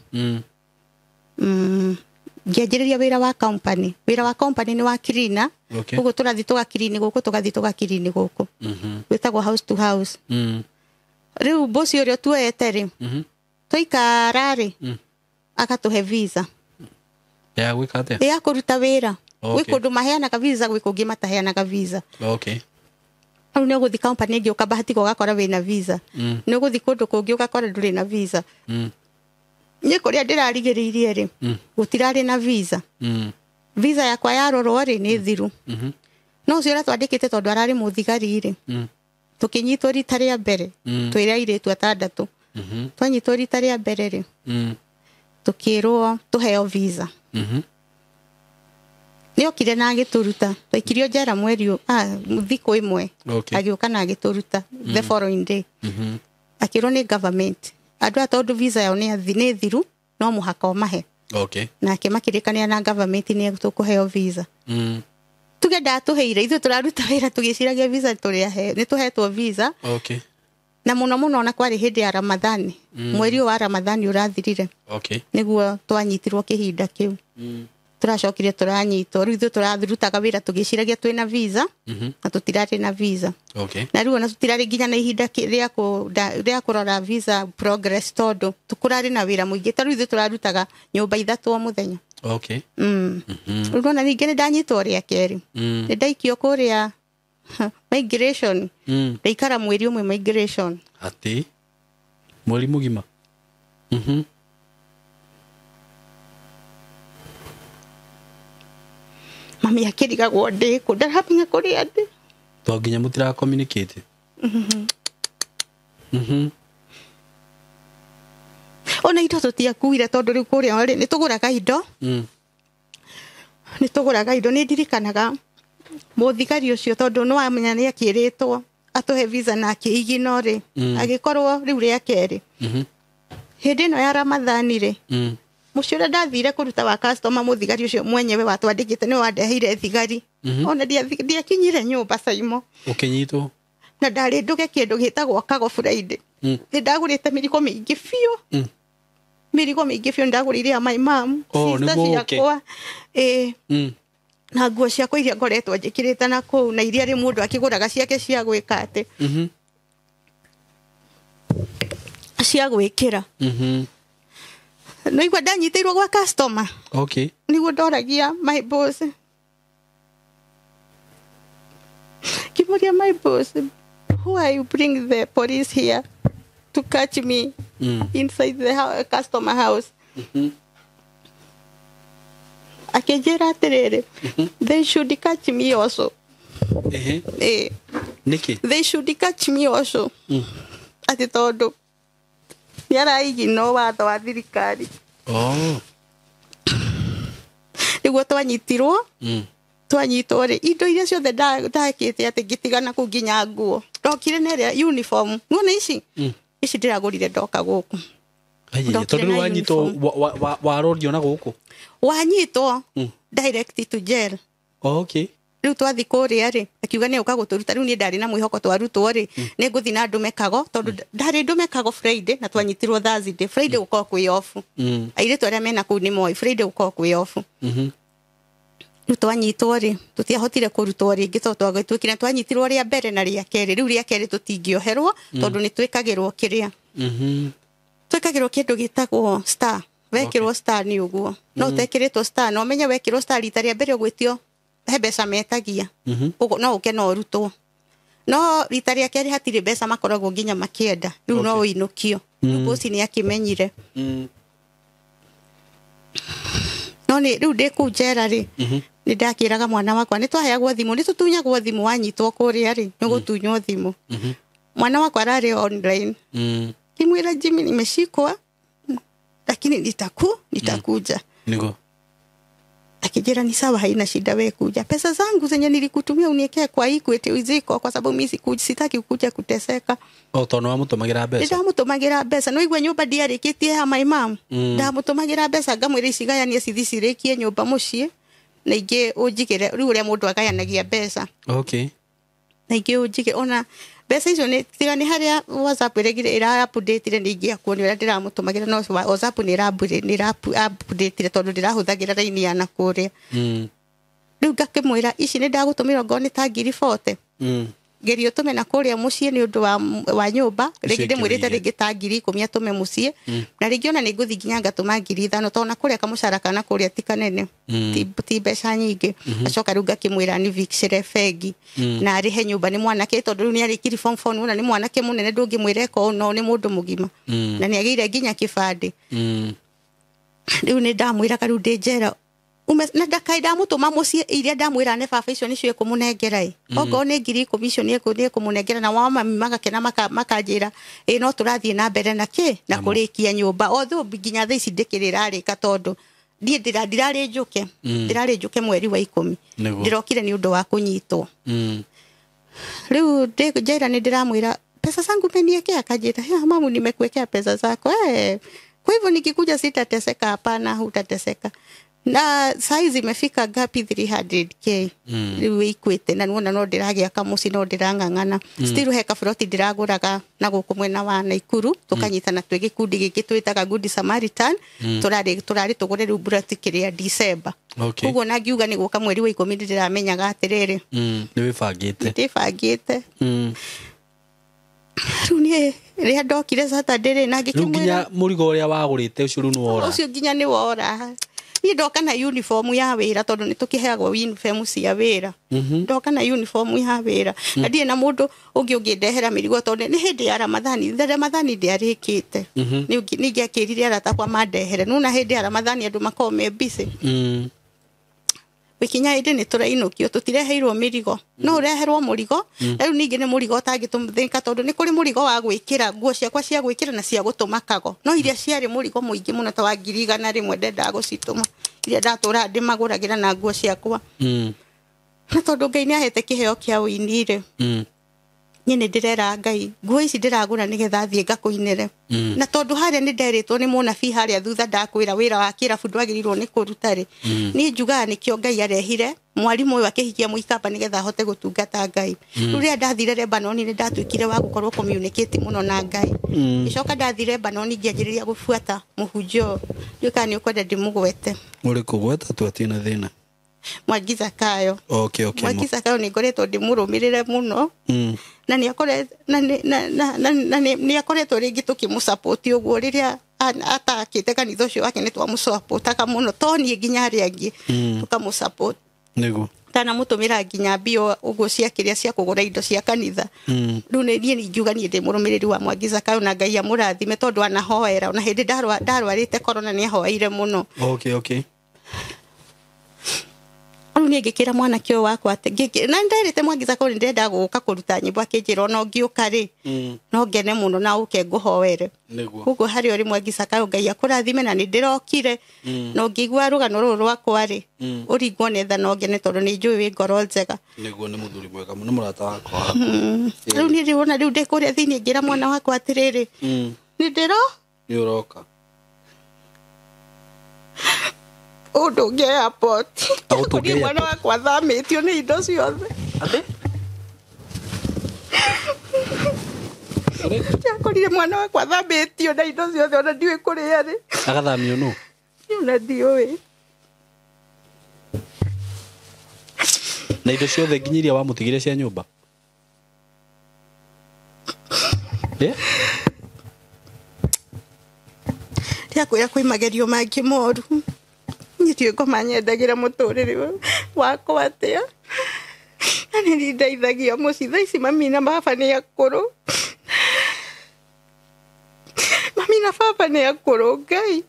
S1: Ngĩanjĩrĩria wĩra wa company. Wĩra wa company nĩ wa cleaner.
S2: Okay.
S1: Ũguo tũrathiĩ tũgakirini gũkũ, tũgathiĩ tũgakirini gũkũ. Wĩtagwo house to house. Rĩu bosi ũrĩa tuoete rĩ, twaikara rĩ, agatũhe visa.
S2: Ya gwĩka atĩa?
S1: Ya kũruta wĩra.
S2: Okay.
S1: Gwĩ kũndũ maheanaga visa, gwĩ kũngĩ mataheanaga visa.
S2: Okay.
S1: Rĩu nĩ ũgũthiĩ company ĩngĩ ũkabahatika ũgakora wĩna visa. Nĩ ũgũthiĩ kũndũ kũngĩ ũgakora ndũrĩ na visa. Niĩ kũrĩa ndĩrarigĩrĩirie rĩ, gũtirarĩ na visa. Visa yakwa yarorwo rĩ, nĩ thiru. No ũcio ũrĩa twandĩkĩte tondũ ararĩ mũthigari rĩ, tũkĩnyitwo rita rĩa mbere, twĩrĩ airĩtu atandatũ. Twanyitwo rita rĩa mbere rĩ, tũkĩrwo tũheo visa. Nĩ okire na agĩtũruta. Twaikirio njera mweri thikũ ĩmwe.
S2: Okay.
S1: Agĩũka na agĩtũruta the following day. Akĩrwo nĩ government. Andũ aya tondũ visa yao nĩ thiru, no mũhaka ũmahe.
S2: Okay.
S1: Nake makĩrĩkanĩra na government nĩ tũkũheo visa. Tuge ndatũheire, ithuĩ tũraruta wĩra tũgĩciragia visa nĩ tũhetwo visa.
S2: Okay.
S1: Na mũno mũno ona kwarĩ hĩndĩ ya Ramadhani. Mweri ũyũ wa Ramadhani ũrathirire.
S2: Okay.
S1: Nĩguo twanyitirwo kĩhinda kĩu. Tũracokire tũranyitwo. Rĩu ithuĩ tũrarutaga wĩra tũgĩciragia twĩna visa, na tũtirarĩ na visa.
S2: Okay.
S1: Na rĩu ona tũtirarĩ nginya na ihinda rĩa kũrora visa progress tondũ kũrarĩ na wĩra mũingĩ. Ta rĩu ithuĩ tũrarutaga nyũmba ithatũ o mũthenya.
S2: Okay.
S1: Rĩu ona ningĩ nĩ ndanyitwo rĩa kerĩ. Nĩ ndaikio kũrĩa migration. Ndaikara mweri ũmwe migration.
S2: Atĩ? Mweri mũgima?
S1: Mami akĩrigagwo ndĩ kũ, ndaramenya kũrĩa ndĩ.
S2: To nginya mũtira communicate.
S1: Ona indo tũtiakuire tondũ rĩu kũrĩa rĩ, nĩ tũgũraga indo. Nĩ tũgũraga indo. Nĩ ndirikanaga mũthigari ũcio tondũ nĩ wamenya nĩ akĩrĩtwo atũhe visa na akĩigino rĩ, agĩkorwo rĩu rĩa kerĩ. Hĩndĩ ĩno ya Ramadhani rĩ, mũciĩ ũrĩa ndathire kũruta wa customer, mũthigari ũcio mwenyewe watwandĩkĩte nĩwe wandeheire thigari. Ona ndiakinyire nyũmba Saimo.
S2: Ũkĩnyitwo?
S1: Na ndarĩ nduge kĩndũ gĩtagwo kago Friday. Nĩ ndagũrĩte mĩrigo mĩingĩ biũ. Mĩrigo mĩingĩ biũ ndagũrĩire ya my mom,
S2: Oh,
S1: sister
S2: nĩguo ũke.
S1: ciakwa. Na nguo ciakwa iria ngoretwo njĩkĩrĩte na kũu, na iria rĩ mũndũ akĩgũraga ciake cia gwĩka atĩ. Cia gwĩkĩra. No igua ndanyitĩirwo gwa customer.
S2: Okay.
S1: Nĩguo ndoragia my boss. Ngĩmũria my boss, who are you bring the police here to catch me inside the customer house? Akĩnjĩra atĩrĩrĩ, they should catch me also.
S2: Nĩkĩ?
S1: They should catch me also. Atĩ tondũ nĩ araigino watho wa thirikari. Nĩguo twanyitirwo. Twanyitwo rĩ, indo iria ciothe ndakĩte atĩ ngĩtigana kũu nginya nguo. Ndokire na ĩrĩa uniform. Nĩwona ici? Ici ndĩragũrire ndoka gũkũ.
S2: Ai,
S1: Ndokire
S2: tondũ
S1: na
S2: rĩu wanyitwo
S1: uniform.
S2: warorio na gũkũ?
S1: Wanyitwo direct to jail.
S2: Okay.
S1: Rĩu twathiĩ kũrĩa rĩ, akiuga nĩ ũka gũtũruta. Rĩu niĩ ndarĩ na mwĩhoko twarutwo rĩ, nĩ ngũthiĩ na ndũme kago, tondũ ndarĩ ndũme kago Friday na twanyitirwo Thursday. Friday gũkoragwo kwĩ off. Airĩtu arĩa mena kũu nĩ moĩ, Friday gũkoragwo kwĩ off. Rĩu twanyitwo rĩ, tũtiahotire kũrutwo rĩngĩ tondũ twagĩtuĩkire twanyitirwo rĩa mbere na rĩa kerĩ. Rĩu rĩa kerĩ tũtingĩoherwo tondũ nĩ twĩkagĩrwo kĩrĩa. Twĩkagĩrwo kĩndũ gĩtagwo star. Wekĩrwo star nĩ ũguo. No ũtekĩrĩtwo star, no ũmenye wekĩrwo star rita rĩa mbere ũgwĩtio he mbeca metagia. Ũguo no ũke no ũrutwo. No rita rĩa kerĩ hatirĩ mbeca makoragwo nginya makĩenda. Rĩu no ũinũkio. Rĩu bosi nĩ akĩmenyire. No nĩ rĩu ndĩ kũu njera rĩ, nĩ ndakĩraga mwana wakwa, nĩ twaheagwo thimũ, nĩ tũtunyagwo thimũ wanyitwo kũrĩa rĩ, nĩ ũgũtunywo thimũ. Mwana wakwa ararĩ online. Ngĩmwĩra Jimmy, nimeshikwa lakini nitakuja.
S2: Nĩguo.
S1: Akijira ni sawa, haina shida, we kuja. Pesa zangu zenye nilikutumia uniekee kwa Equity ziko, kwa sababu mimi sitaki kuja kuteseka.
S2: Oh, tondũ wamũtũmagĩra mbeca?
S1: Ndamũtũmagĩra mbeca. No igua nyũmba ndiarĩkĩtie ya my mom. Ndamũtũmagĩra mbeca ngamwĩra icigayanie cithi cirĩkie nyũmba mũciĩ, na ingĩ ũnjigĩre. Rĩu ũrĩa mũndũ agayanagia mbeca.
S2: Okay.
S1: Na ingĩ ũnjigĩre. Ona Mbeca icio nĩ tiga nĩ harĩa WhatsApp ĩregire ĩra update nĩ ingĩakuonia ũrĩa ndĩramũtũmagĩra, no WhatsApp nĩ ĩra update tondũ ndĩrahũthagĩra raini ya nakũrĩa. Rĩu ngakĩmwĩra ici nĩ ndagũtũmĩra ongorwo nĩ ta ngiri 40. Geria ũtũme na kũrĩa mũciĩ nĩ ũndũ wa nyũmba. Rĩngĩ ndĩmwĩrĩte rĩngĩ ta ngiri 10 atũme mũciĩ, na rĩngĩ ona nĩ ngũthiĩ nginya ngatũma ngiri 5 tondũ na kũrĩa kamũcara kana kũrĩa ti kanene, ti mbeca nyingĩ. Acoka rĩu ngakĩmwĩra nĩvikicĩre bengi na arĩhe nyũmba. Nĩ mwanake tondũ rĩu nĩ arĩkirie form 4, nĩwona nĩ mwanake mũnene, ndũngĩmwĩra eka ũũ, no nĩ mũndũ mũgima na nĩ agĩire nginya kĩbandĩ. Rĩu nĩ ndamwĩraga rĩu ndĩ njera na ndakai ndamũtũma mũciĩ iria ndamwĩra nĩ baba icio nĩcio ekũmũnengera ĩ, okorwo nĩ ngiri 10 icio nĩ ekũmũnengera. Na wao mami magakena makanjĩra ĩ no tũrathiĩ na mbere na kĩ na kũrĩkia nyũmba, although nginya thaa ici ndĩkĩrĩ ĩrarĩka tondũ niĩ ndirarĩ njũke, ndirarĩ njũke mweri wa 10, ndĩrokire nĩ ũndũ wa kũnyitwo. Rĩu njera nĩ ndĩramwĩra pesa zangu umeniekea, akanjĩra mamu nimekuwekea pesa zako, kwa hivyo nikikuja sitateseka. Hapana, hutateseka. Na size imefika ngapi? 300K rĩu ĩikuĩte, na nĩwona no ndĩragĩaka mũciĩ, no ndĩrang'ang'ana. Still he kaburoti ndĩragũraga na gũkũ mwena wa Naikuru, tũkanyitana twĩ gĩkundi gĩkĩ twĩtaga Good Samaritan. Tũrarĩ tũgũre rĩu buroti kĩrĩa December. Koguo na ngiuga nĩ gũka mweri wa 10 ndĩramenyaga atĩrĩrĩ,
S2: nĩ wĩbangĩte.
S1: Ndĩbangĩte. Rĩu niĩ rĩrĩa ndokire Saturday rĩ, na
S2: ngĩkĩmwĩra nginya mũrigo ũrĩa wagũrĩte ũcio rĩu nĩ wora.
S1: Ũcio nginya nĩ wora. Niĩ ndoka na uniform ya wĩra tondũ nĩ tũkĩheagwo uniform cia wĩra. Ndoka na uniform ya wĩra na ndirĩ na mũndũ ũngĩ ũngĩndehera mĩrigo tondũ nĩ hĩndĩ ya Ramadhani. Ramadhani ndĩarĩkĩte, nĩ ingĩakĩrire arata akwa mandehere. Nĩwona hĩndĩ ya Ramadhani andũ makoragwo me busy. Gũkinya hĩndĩ nĩ tũrainũkio, tũtireheirwo mĩrigo, no ũreherwo mũrigo. Rĩu ningĩ nĩ mũrigo ũtangĩtũthĩka tondũ nĩ kũrĩ mũrigo wa gwĩkĩra nguo ciakwa cia gwĩkĩra na cia gũtũma kago, no iria ciarĩ mũrigo mũingĩ mũno ta wa ngiri 100 ndendaga gũcitũma, iria ndatũraga ndĩmagũragĩra na nguo ciakwa. Na tondũ Ngai nĩ ahete kĩheo kĩa ũini rĩ, niĩ nĩ ndĩrera Ngai nguo ici ndĩragũra nĩgetha thiĩ ngakũinĩre. Na tondũ harĩa nĩ nderĩtwo nĩ mũnabii harĩa thutha ndakwĩra wĩra wa kĩrabu ndwagĩrĩirwo nĩ kũruta rĩ, niĩ njugaga nĩkĩo Ngai arehire mwarimũ ũyũ akĩhikia mũikamba nĩgetha ahote gũtungata Ngai. Rĩu rĩrĩa ndathire Lebanon nĩ ndatuĩkire wa gũkorwo communicate mũno na Ngai. Gĩcoka ndathire Lebanon ngĩanjĩrĩria gũbuata mũhunjia ũyũ. Ndiũĩ kana nĩ ũkwenda ndĩmũgwete.
S2: Ũrĩkũ gweta tu atirĩ na thĩna.
S1: Mwangi Zakayo.
S2: Okay, okay.
S1: Mwangi Zakayo nĩ ngoretwo ndĩmũrũmĩrĩre mũno. Na nĩ akoretwo rĩngĩ tũkĩmũsupport ũguo rĩrĩa atakĩte kanitha ũcio wake nĩ twamũsupportaga mũno, to niĩ nginya arĩa angĩ tũkamũsupport.
S2: Nĩguo.
S1: Ndanamũtũmĩra nginya mbia ũguo cia kĩrĩa cia kũgũra indo cia kanitha. Rĩu niĩ ingiuga niĩ ndĩ mũrũmĩrĩri wa Mwangi Zakayo na Ngai amũrathime tondũ anahoera. Ona hĩndĩ ndarwarĩte corona nĩ ahoeire mũno.
S2: Okay, okay.
S1: Rĩu niĩ ngĩkĩra mwanake ũyũ wakwa atĩ na nderĩte Mwangi Zakayo nĩ ndĩrenda gũka kũruta nyĩmbo, akĩnjĩra ona ũngĩũka rĩ no ngene mũno na ũke ngũhoere. Koguo harĩa ũrĩ Mwangi Zakayo Ngai akũrathime na nĩ ndĩrokire. Na ũngĩigua rũgano rũrũ rwakwa rĩ ũringwo nĩ tha no ngene tondũ nĩ njũĩ wĩ ngoro njega.
S2: Nĩguo, nĩ mũthuri mwega mũno, mũrata wakwa.
S1: Rĩu niĩ ndĩrona rĩu ndĩ kũrĩa thĩinĩ ngĩra mwana wakwa atĩrĩrĩ, nĩ ndĩro
S2: nĩ ũroka
S1: ũndũnge airport. Agũtũnge mwana wakwa athamĩtio nĩ indo ciothe.
S2: Atĩ?
S1: Ndakorire mwana wakwa athamĩtio na indo ciothe ona ndiũĩ kũrĩa arĩ.
S2: Agathamio nũ?
S1: Ona ndiũĩ.
S2: Na indo ciothe nginya iria wamũtigire cia nyũmba?
S1: Ndiakwĩra kwĩ magerio mangĩ moru. Niĩ ndiũĩ ngoma nyendagĩra mũtũrĩre wakwa atĩa. Na nĩ ndeithagia mũciĩ. Thaa ici mami na baba nĩ akũrũ. Mami na baba nĩ akũrũ, Ngai.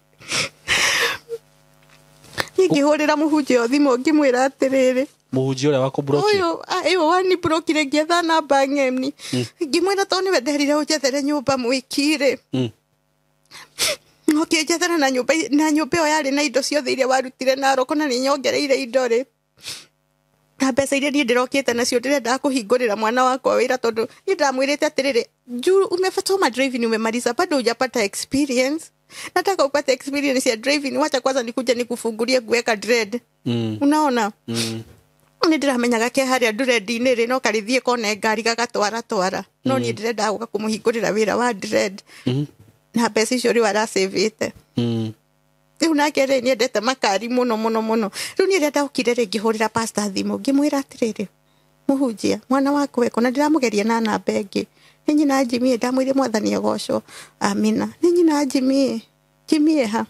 S1: Niĩ ngĩhũrĩra mũhunjia ũyũ thimũ ngĩmwĩra atĩrĩrĩ,
S2: Mũhunjia ũrĩa wakũmburokire?
S1: Ũyũ wanimburokire ngĩetha namba ng'eni. Ngĩmwĩra tondũ nĩwe nderire ũnjethere nyũmba mwĩki rĩ, ũkĩnjethera na nyũmba ĩyo yarĩ na indo ciothe iria warutire Narok na nĩ nyongereire indo rĩ, na mbeca iria niĩ ndĩrokĩte nacio ndĩrendaga kũhingũrĩra mwana wakwa wĩra tondũ niĩ ndamwĩrĩte atĩrĩrĩ, juu umesoma driving umemaliza bado hujapata experience. Nataka upate experience ya driving, wacha kwanza nikuje nikufungulie kuweka dread. Unaona? Nĩ ndĩramenyaga ke harĩa dread-inĩ rĩ no karĩthiĩ kone ngari gagatwara twara. No niĩ ndĩrendaga gũka kũmũhingũrĩra wĩra wa dread na mbeca icio rĩu aracĩvĩte. Rĩu nake rĩ nĩendete makari mũno mũno mũno. Rĩu niĩ rĩrĩa ndaũkire rĩ ngĩhũrĩra pastor thimũ ngĩmwĩra atĩrĩrĩ, mũhunjia mwana waku eko na ndĩramũgeria na namba ĩngĩ, nĩ nyina Jimmy, ndamwĩrire mwathani agocwo, amina, nĩ nyina Jimmy, Jimmy ha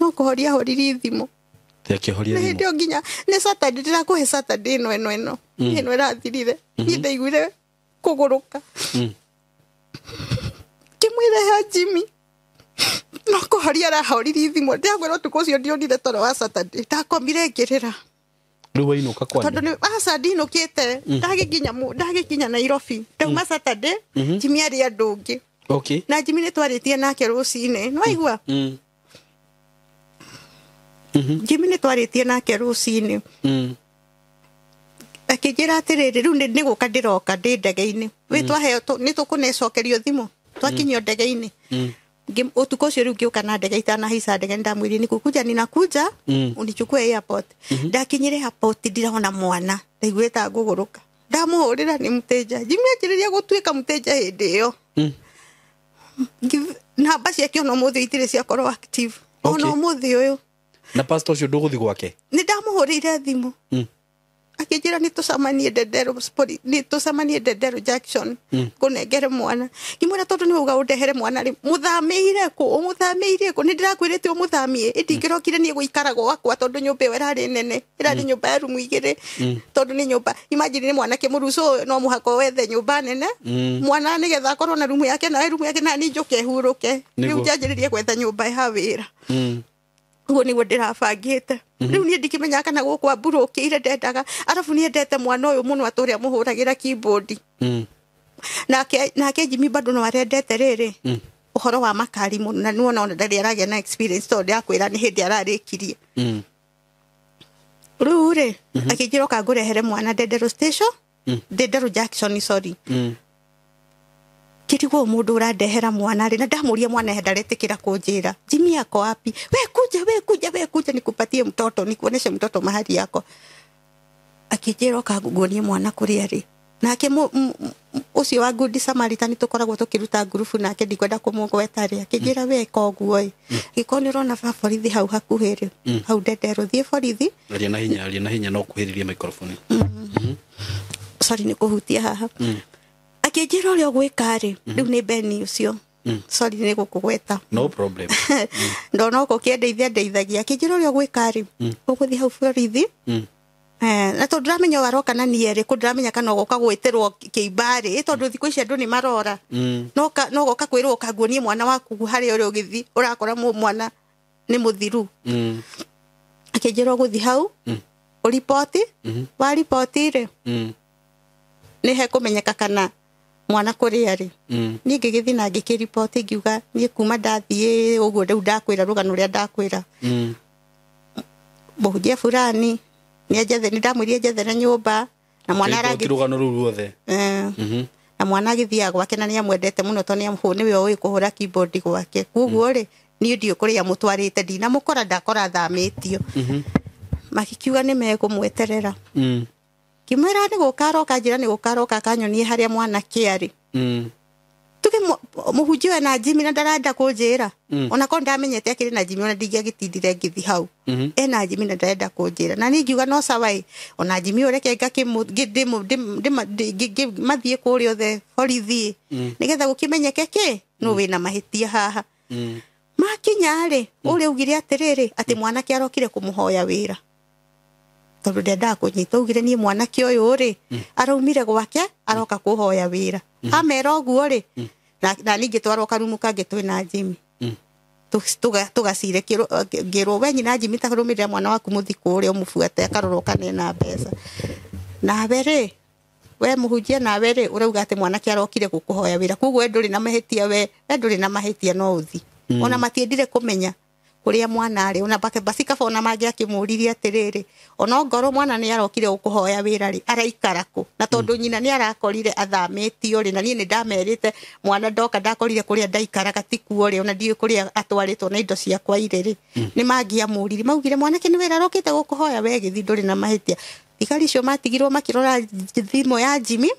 S1: no kũhoria horirie thimũ.
S2: Akĩhoria
S1: thimũ hĩndĩ ĩyo nginya nĩ Saturday, ndĩrakũhe Saturday ĩno ĩno ĩno ĩno ĩrathirire, niĩ ndaiguire kũgũrũka. Ngĩmwĩra ha Jimmy no kũhoria arahoririe thimũ, ndĩrakwĩra ũtukũ ũcio ndionire toro wa Saturday, ndakomire ngĩrĩra.
S2: Rĩu wainũka kwanyu?
S1: Tondũ nĩ aca ndinũkĩte, ndagĩkinya Nairobi, ndauma Saturday, Jimmy arĩ andũ ũngĩ.
S2: Okay.
S1: Na Jimmy nĩ twarĩtie nake rũcinĩ, nĩ waigua? Jimmy nĩ twarĩtie nake rũcinĩ. Akĩnjĩra atĩrĩrĩ, rĩu nĩ gũka ndĩroka ndĩ ndege-inĩ. Wĩ twaheo nĩ tũkũnecokerio thimũ, twakinyio ndege-inĩ. Ũtukũ ũcio rĩu ngĩũka na ndege, itanahaica ndege, nĩndamwĩrire nĩkũkuja ninakuja, unichukue airport. Ndakinyire airport ndirona mwana, ndaiguire ta ngũgũrũka. Ndamũhũrĩra nĩ mũteja. Jimmy anjĩrĩria gũtuĩka mũteja hĩndĩ ĩyo. Namba ciake ona ũmũthĩ itirĩ ciakorwo active. Ona ũmũthĩ ũyũ.
S2: Na pastor ũcio ndũgũthiĩ gwake?
S1: Nĩ ndamũhũrĩire thimũ. Akĩnjĩra nĩ tũcemanie Ndenderu, nĩ tũcemanie Ndenderu Junction, ngũnengere mwana. Ngĩmwĩra tondũ nĩ wauga ũndehere mwana rĩ, mũthamĩire kũ? Ũmũthamĩirie kũ? Nĩ ndĩrakwĩrĩte ũmũthamie, ĩndĩ ingĩrokire niĩ gũikara gwakwa tondũ nyũmba ĩyo ĩrarĩ nene, ĩrarĩ nyũmba ya rumu igĩrĩ, tondũ nĩ nyũmba, imagine nĩ mwanake mũrucu no mũhaka wethe nyũmba nene, mwana nĩgetha akorwo na rumu yake, nawe rumu yake, na niĩ njũke hurũke. Rĩu njanjĩrĩrie gwetha nyũmba ya wĩra. Ũguo nĩguo ndĩrabangĩte. Rĩu niĩ ndikĩmenyaga kana gũkũ amburũkĩire ndendaga, arabu nĩendete mwana ũyũ mũno atĩ ũrĩa mũhũragĩra keyboard. Nake Jimmy bado no arendete rĩrĩ ũhoro wa makari mũno, na nĩwona ona ndarĩ aragĩa na experience tondũ ndĩrakwĩra nĩ hĩndĩ ararĩkirie. Rĩu rĩ akĩnjĩra ũka ngũrehere mwana Ndenderu station, Ndenderu Junction, sorry. Kirigwo mũndũ ũrandehera mwana rĩ, na ndamũria mwana ndaretĩkĩra kũnjĩra Jimmy ako wapi? We kuja, we kuja, we kuja nikupatie mtoto, nikuoneshe mtoto mahali yako. Akĩnjĩra ũka nguonie mwana kũrĩa rĩ. Nake ũcio wa Good Samaritan tũkoragwo tũkĩruta ngurubu nake, ndikwenda kũmũgweta rĩ, akĩnjĩra we ka ũguo ĩ, gĩkorwo nĩ ũrona ba borithi hau hakuhĩ rĩ, hau Ndenderu, thiĩ borithi.
S2: Aria na hinya, aria na hinya, no kuhĩrĩria microphone.
S1: Sorry, nĩ kũhutia haha. Akĩnjĩra ũrĩa ũgwĩka rĩ, rĩu nĩ Beni ũcio. Sorry nĩ gũkũgweta.
S2: No problem.
S1: Ndona ũko kĩendeithia ndeithagia. Akĩnjĩra ũrĩa ũgwĩka rĩ, ũgũthiĩ hau borithi. Na tondũ ndĩramenya waroka na niĩ rĩ, kũ ndĩramenya kana ũgoka gwĩtĩrwo kĩimba rĩ, tondũ thikũ ici andũ nĩ marora. No goka kwĩrwo ũkanguonie mwana waku harĩa ũrĩa ũgĩthiĩ, ũrakora mwana nĩ mũthiru. Akĩnjĩra ũgũthiĩ hau, ũriboti, wariboti rĩ, nĩ hekũmenyeka kana mwana kũrĩa rĩ. Niĩ ngĩgĩthiĩ na ngĩkĩriboti, ngiuga niĩ kuma ndathiĩ ũguo rĩu ndakwĩra rũgano rũrĩa ndakwĩra. Mũhunjia fulani nĩ ndamwĩrire njethere nyũmba, na mwana
S2: aragĩ rũgano rũu ruothe.
S1: Na mwana agĩthiaga gwake na nĩamwendete mũno tondũ nĩwe ũĩ kũhũra keyboard gwake. Koguo rĩ, niĩ ndiũĩ kũrĩa mũtwarĩte, ndinamũkora, ndakora athamĩtio. Magĩkiuga nĩ mekũmweterera. Ngĩmwĩra nĩ gũka aroka, njĩra nĩ gũka aroka akanyonie harĩa mwanake arĩ. Tuge mũhunjia ena Jimmy na ndarenda kũnjĩra. Ona korwo ndamenyete akĩrĩ na Jimmy, ona ndingĩagĩtindire ngĩthiĩ hau. Ena Jimmy na ndarenda kũnjĩra. Na niĩ ngiuga no sawa ĩ, ona Jimmy ũyũ reke mathiĩ kũrĩa othe borithi, nĩgetha gũkĩmenyeke kĩ nũ wĩna mahĩtia haha. Makinya rĩ, ũrĩa augire atĩrĩrĩ, atĩ mwanake arokire kũmũhoya wĩra. Tondũ ndendaga kũnyita, augire niĩ mwanake ũyũ rĩ, araumire gwake aroka kũhoya wĩra. Amera ũguo rĩ, na ningĩ twarwo karumu kangĩ twĩna Jimmy. Tũgacire ngĩrwo we nyina Jimmy ta rũmĩrĩra mwana waku mũthi kũrĩa ũmũbuate akarorwo kana ena mbeca. Nawe rĩ, we mũhunjia nawe rĩ, ũrauga atĩ mwanake arokire gũkũhoya wĩra, koguo we ndũrĩ na mahĩtia, we ndũrĩ na mahĩtia no ũthi. Ona matiendire kũmenya kũrĩa mwana arĩ, ona basi kaba ona mangĩakĩmũririe atĩrĩrĩ, ona ongorwo mwana nĩ arokire gũkũhoya wĩra rĩ, araikara kũ? Na tondũ nyina nĩ arakorire athamĩtio rĩ, na niĩ nĩ ndamerĩte mwana ndoka ndakorire kũrĩa ndaikaraga ti kuo rĩ, ona ndiũĩ kũrĩa atwarĩtwo na indo ciakwa irĩ rĩ, nĩ mangĩamũririe, maugire mwanake nĩ wĩra arokĩte gũkũhoya, we gĩthiĩ ndũrĩ na mahĩtia. Thigari icio matigirwo makĩrora thimũ ya Jimmy,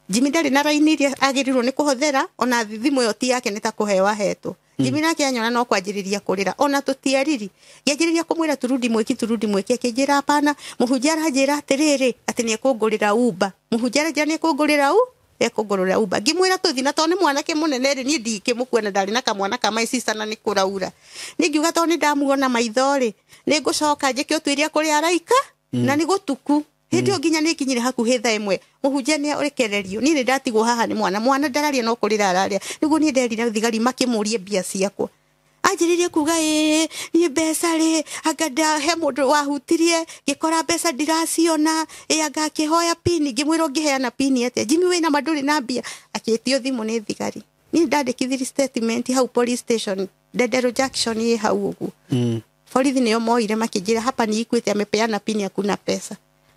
S1: Jimmy ndarĩ na raini iria agĩrĩirwo nĩ kũhũthĩra ona thimũ ĩyo ti yake nĩ ta kũheo ahetwo. Jimmy nake anyona no kwanjĩrĩria kũrĩra ona tũtiariri ngĩanjĩrĩria kũmwĩra turudi mwĩki turudi mwĩki akĩnjĩra hapana mũhunjia aranjĩra atĩrĩrĩ atĩ nĩ ekũngũrĩra Uber mũhunjia aranjĩra nĩ ekũngũrĩra ekũngũrĩra Uber ngĩmwĩra tũthi na tondũ nĩ mwanake mũnene rĩ niĩ ndingĩmũkua na ndarĩ na kamwana ka my sister na nĩ kũraura niĩ ngiuga tondũ nĩ ndamuona maitho rĩ nĩ ngũcoka njĩke ũtuĩria kũrĩa araika na nĩ gũtuku hĩndĩ ĩyo nginya nĩ nginyire hakuhĩ thaa ĩmwe mũhunjia nĩ arekererio niĩ nĩ ndatigwo haha nĩ mwana mwana ndararia no kũrĩra araria nĩguo niĩ nderire thigari makĩmũrie mbia ciakwa anjĩrĩrie kuga ĩĩ niĩ mbeca rĩ anga he mũndũ wahutirie ngĩkora mbeca ndiraciona ĩ anga akĩhoya pini ngĩmwĩra ũngĩheana pini atĩa Jimmy wĩna ma ndũrĩ na mbia akĩtio thimũ nĩ thigari niĩ ndandĩkithirie statement hau police station Ndenderũ Junction ĩ hau ũguo borithi nĩo moire makĩnjĩra hapa ni Equity amepeana pini hakuna pesa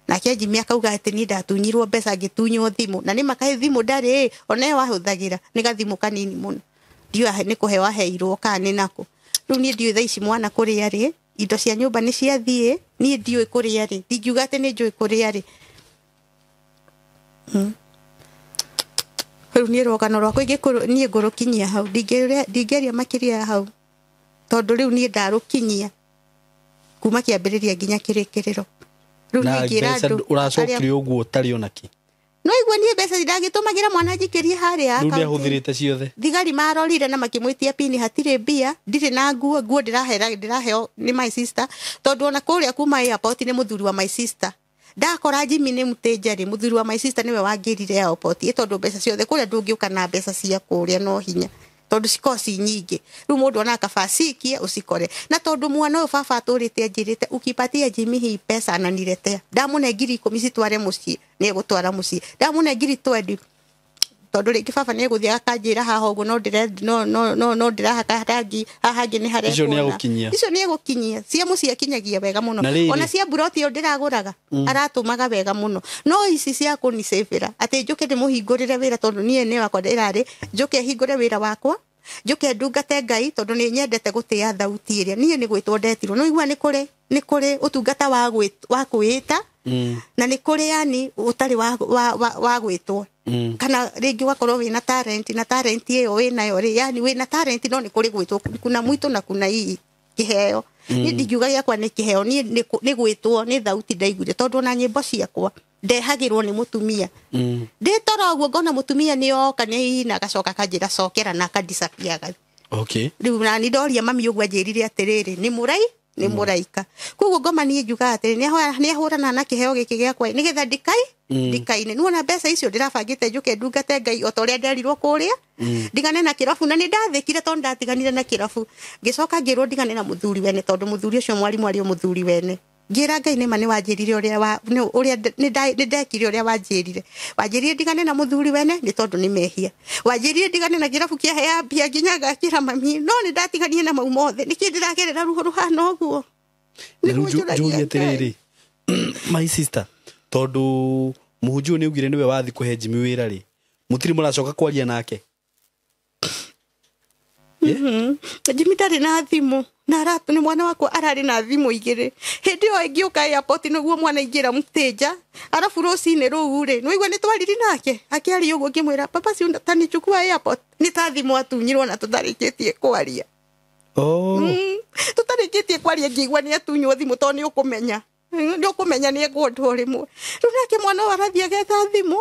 S1: nake Jimmy akauga atĩ niĩ ndatunyirwo mbeca ngĩtunywo thimũ na nĩ makahe thimũ ndarĩ ona ĩyo ahũthagĩra nĩ gathimũ kanini mũno ndiũĩ nĩ kũheo aheirwo kana nĩ nako rĩu niĩ ndiũĩ thaa ici mwana kũrĩa rĩ indo cia nyũmba nĩ ciathiĩ niĩ ndiũĩ kũrĩa rĩ ndingiuga atĩ nĩ njũĩ kũrĩa rĩ rĩu niĩ rũgano rwakwa niĩ ngũrũkinyia hau ndingĩaria makĩria ya hau tondũ rĩu niĩ ndarũkinyia kuma kĩambĩrĩria nginya kĩrĩkĩrĩro rĩu
S2: na
S1: niĩ ngĩra
S2: mbeca
S1: andũ
S2: ũracokire ũguo ũtarĩ ona kĩ
S1: no igua niĩ mbeca ndagĩtũmagĩra mwana njikĩrie harĩa
S2: rĩu nĩ
S1: akaunti.
S2: ahũthĩrĩte ciothe
S1: Thigari marorire na makĩmwĩtia pini hatirĩ mbia ndirĩ na nguo nguo ndĩraheo nĩ my sister tondũ ona kũrĩa kuma airport nĩ mũthuri wa my sister ndakora Jimmy nĩ mũtĩnja rĩ mũthuri wa my sister nĩwe wangĩrire airport ĩ tondũ mbeca ciothe kũrĩa ndũngĩũka na mbeca cia kũrĩa no hinya tondũ cikoragwo ci nyingĩ rĩu mũndũ onaga kaba acikie ũcikore na tondũ mwana ũyũ baba atũrĩte anjĩrĩte ukipatia Jimmy hii pesa ananiletea ndamũne 10,000 citware mũciĩ nĩ egũtwara mũciĩ ndamũne 20,000 tondũ rĩngĩ baba nĩ egũthiĩ akanjĩra haha ũguo no ndĩre no no no no ndĩrahaka rangi haha hangĩ nĩ harekuona
S2: Icio nĩ egũkinyia.
S1: icio nĩ egũkinyia cia mũciĩ akinyagia wega mũno
S2: Na rĩrĩ-
S1: ona cia mburoti ĩyo ndĩragũraga aratũmaga wega mũno no ici cia kũnicĩbĩra atĩ njũke ndĩmũhingũrĩre wĩra tondũ niĩ nĩ wakwa ĩrarĩ njũke hingũre wĩra wakwa njũke ndungate Ngai tondũ nĩ nyendete gũtĩa thauti ĩrĩa niĩ nĩ gwĩtwo ndetirwo no igua nĩ kũrĩ ũtungata wa kwĩĩta na nĩ kũrĩ yani ũtarĩ wa gwĩtwo kana rĩngĩ ũgakorwo wĩna talent na talent ĩyo wĩnayo rĩ yani wĩna talent no nĩ kũrĩ gwĩtwo kuna mwito na kuna hii kĩheo niĩ ndingiuga gĩakwa nĩ kĩheo niĩ nĩ gwĩtwo nĩ thauti ndaiguire tondũ ona nyĩmbo ciakwa ndehagĩrwo nĩ mũtumia ndĩ toro ũguo ngona mũtumia nĩ oka nĩ ina agacoka akanjĩra cokera na akandisapia
S2: okay
S1: rĩu nani ndoria mami ũguo anjĩrire atĩrĩrĩ nĩ mũrai nĩ mũraika koguo ngoma niĩ njugaga atĩrĩ nĩ ahũrana na kĩheo gĩkĩ gĩakwa nĩgetha ndikaine nĩwona mbeca icio ndĩrabangĩte njũke ndungate Ngai o ta ũrĩa nderirwo kũrĩa ndigane na kĩrabu na nĩ ndathĩkire tondũ ndatiganire na kĩrabu ngĩcoka ngĩrwo ndigane na mũthuri wene tondũ mũthuri ũcio mwarimũ arĩ o mũthuri wene ngĩra Ngai nĩma nĩ wanjĩrire ũrĩa nĩ ndekire ũrĩa wanjĩrire wanjĩrire ndigane na mũthuri wene nĩ tondũ nĩ mehia wanjĩrire ndigane na kĩrabu kĩahea mbia nginya ngakĩra mami no nĩ ndatiganire na mau mothe nĩkĩ ndĩragerera ruo rũhana ũguo
S2: na rĩu njũrie atĩrĩrĩ my sister tondũ mũhunjia ũyũ nĩ augire nĩwe wathi kũhe Jimmy wĩra rĩ mũtirĩ mũracoka kwaria nake
S1: Jimmy ndarĩ na thimũ na nĩ mwana wakwa ararĩ na thimũ igĩrĩ hĩndĩ ĩyo ĩngĩũka airport nĩguo mwana aingĩra mũtĩnja arabu rũcinĩ rũu rĩ nĩwaigua nĩ twariri nake akĩaria ũguo ngĩmwĩra papa si utanichukua airport nĩ ta thimũ atunyirwo na tũtarĩkĩtie kwaria tũtarĩkĩtie kwaria ngĩigua nĩ atunywo thimũ tondũ nĩ ũkũmenya nĩ ũkũmenya nĩ ekũndwo rĩmwe rĩu nake mwana ũyũ arathiĩ agetha thimũ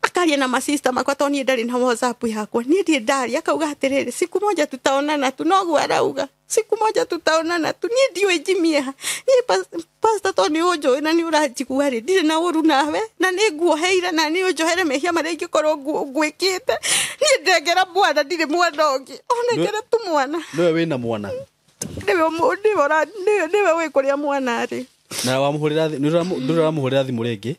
S1: akaria na masista makwa tondũ niĩ ndarĩ na WhatsApp yakwa niĩ ndirĩ ndaria akauga atĩrĩrĩ siku moja tutaonana tu noguo arauga siku moja tutaonana tu niĩ ndiũĩ Jimmy ha niĩ pastor tondũ nĩ ũnjũĩ na nĩ ũranjigua rĩ ndirĩ na ũru nawe na nĩ nguoheire na nĩ ũnjohere mehia marĩa ingĩkorwo ngwĩkĩte niĩ ndengera mwana ndirĩ mwana ũngĩ onengere tu mwana
S2: nĩwe wĩna mwana
S1: nĩwe wĩ kũrĩa mwana arĩ
S2: na wamũhũrĩra ndũrĩ ũramũhũrĩra thimũ rĩngĩ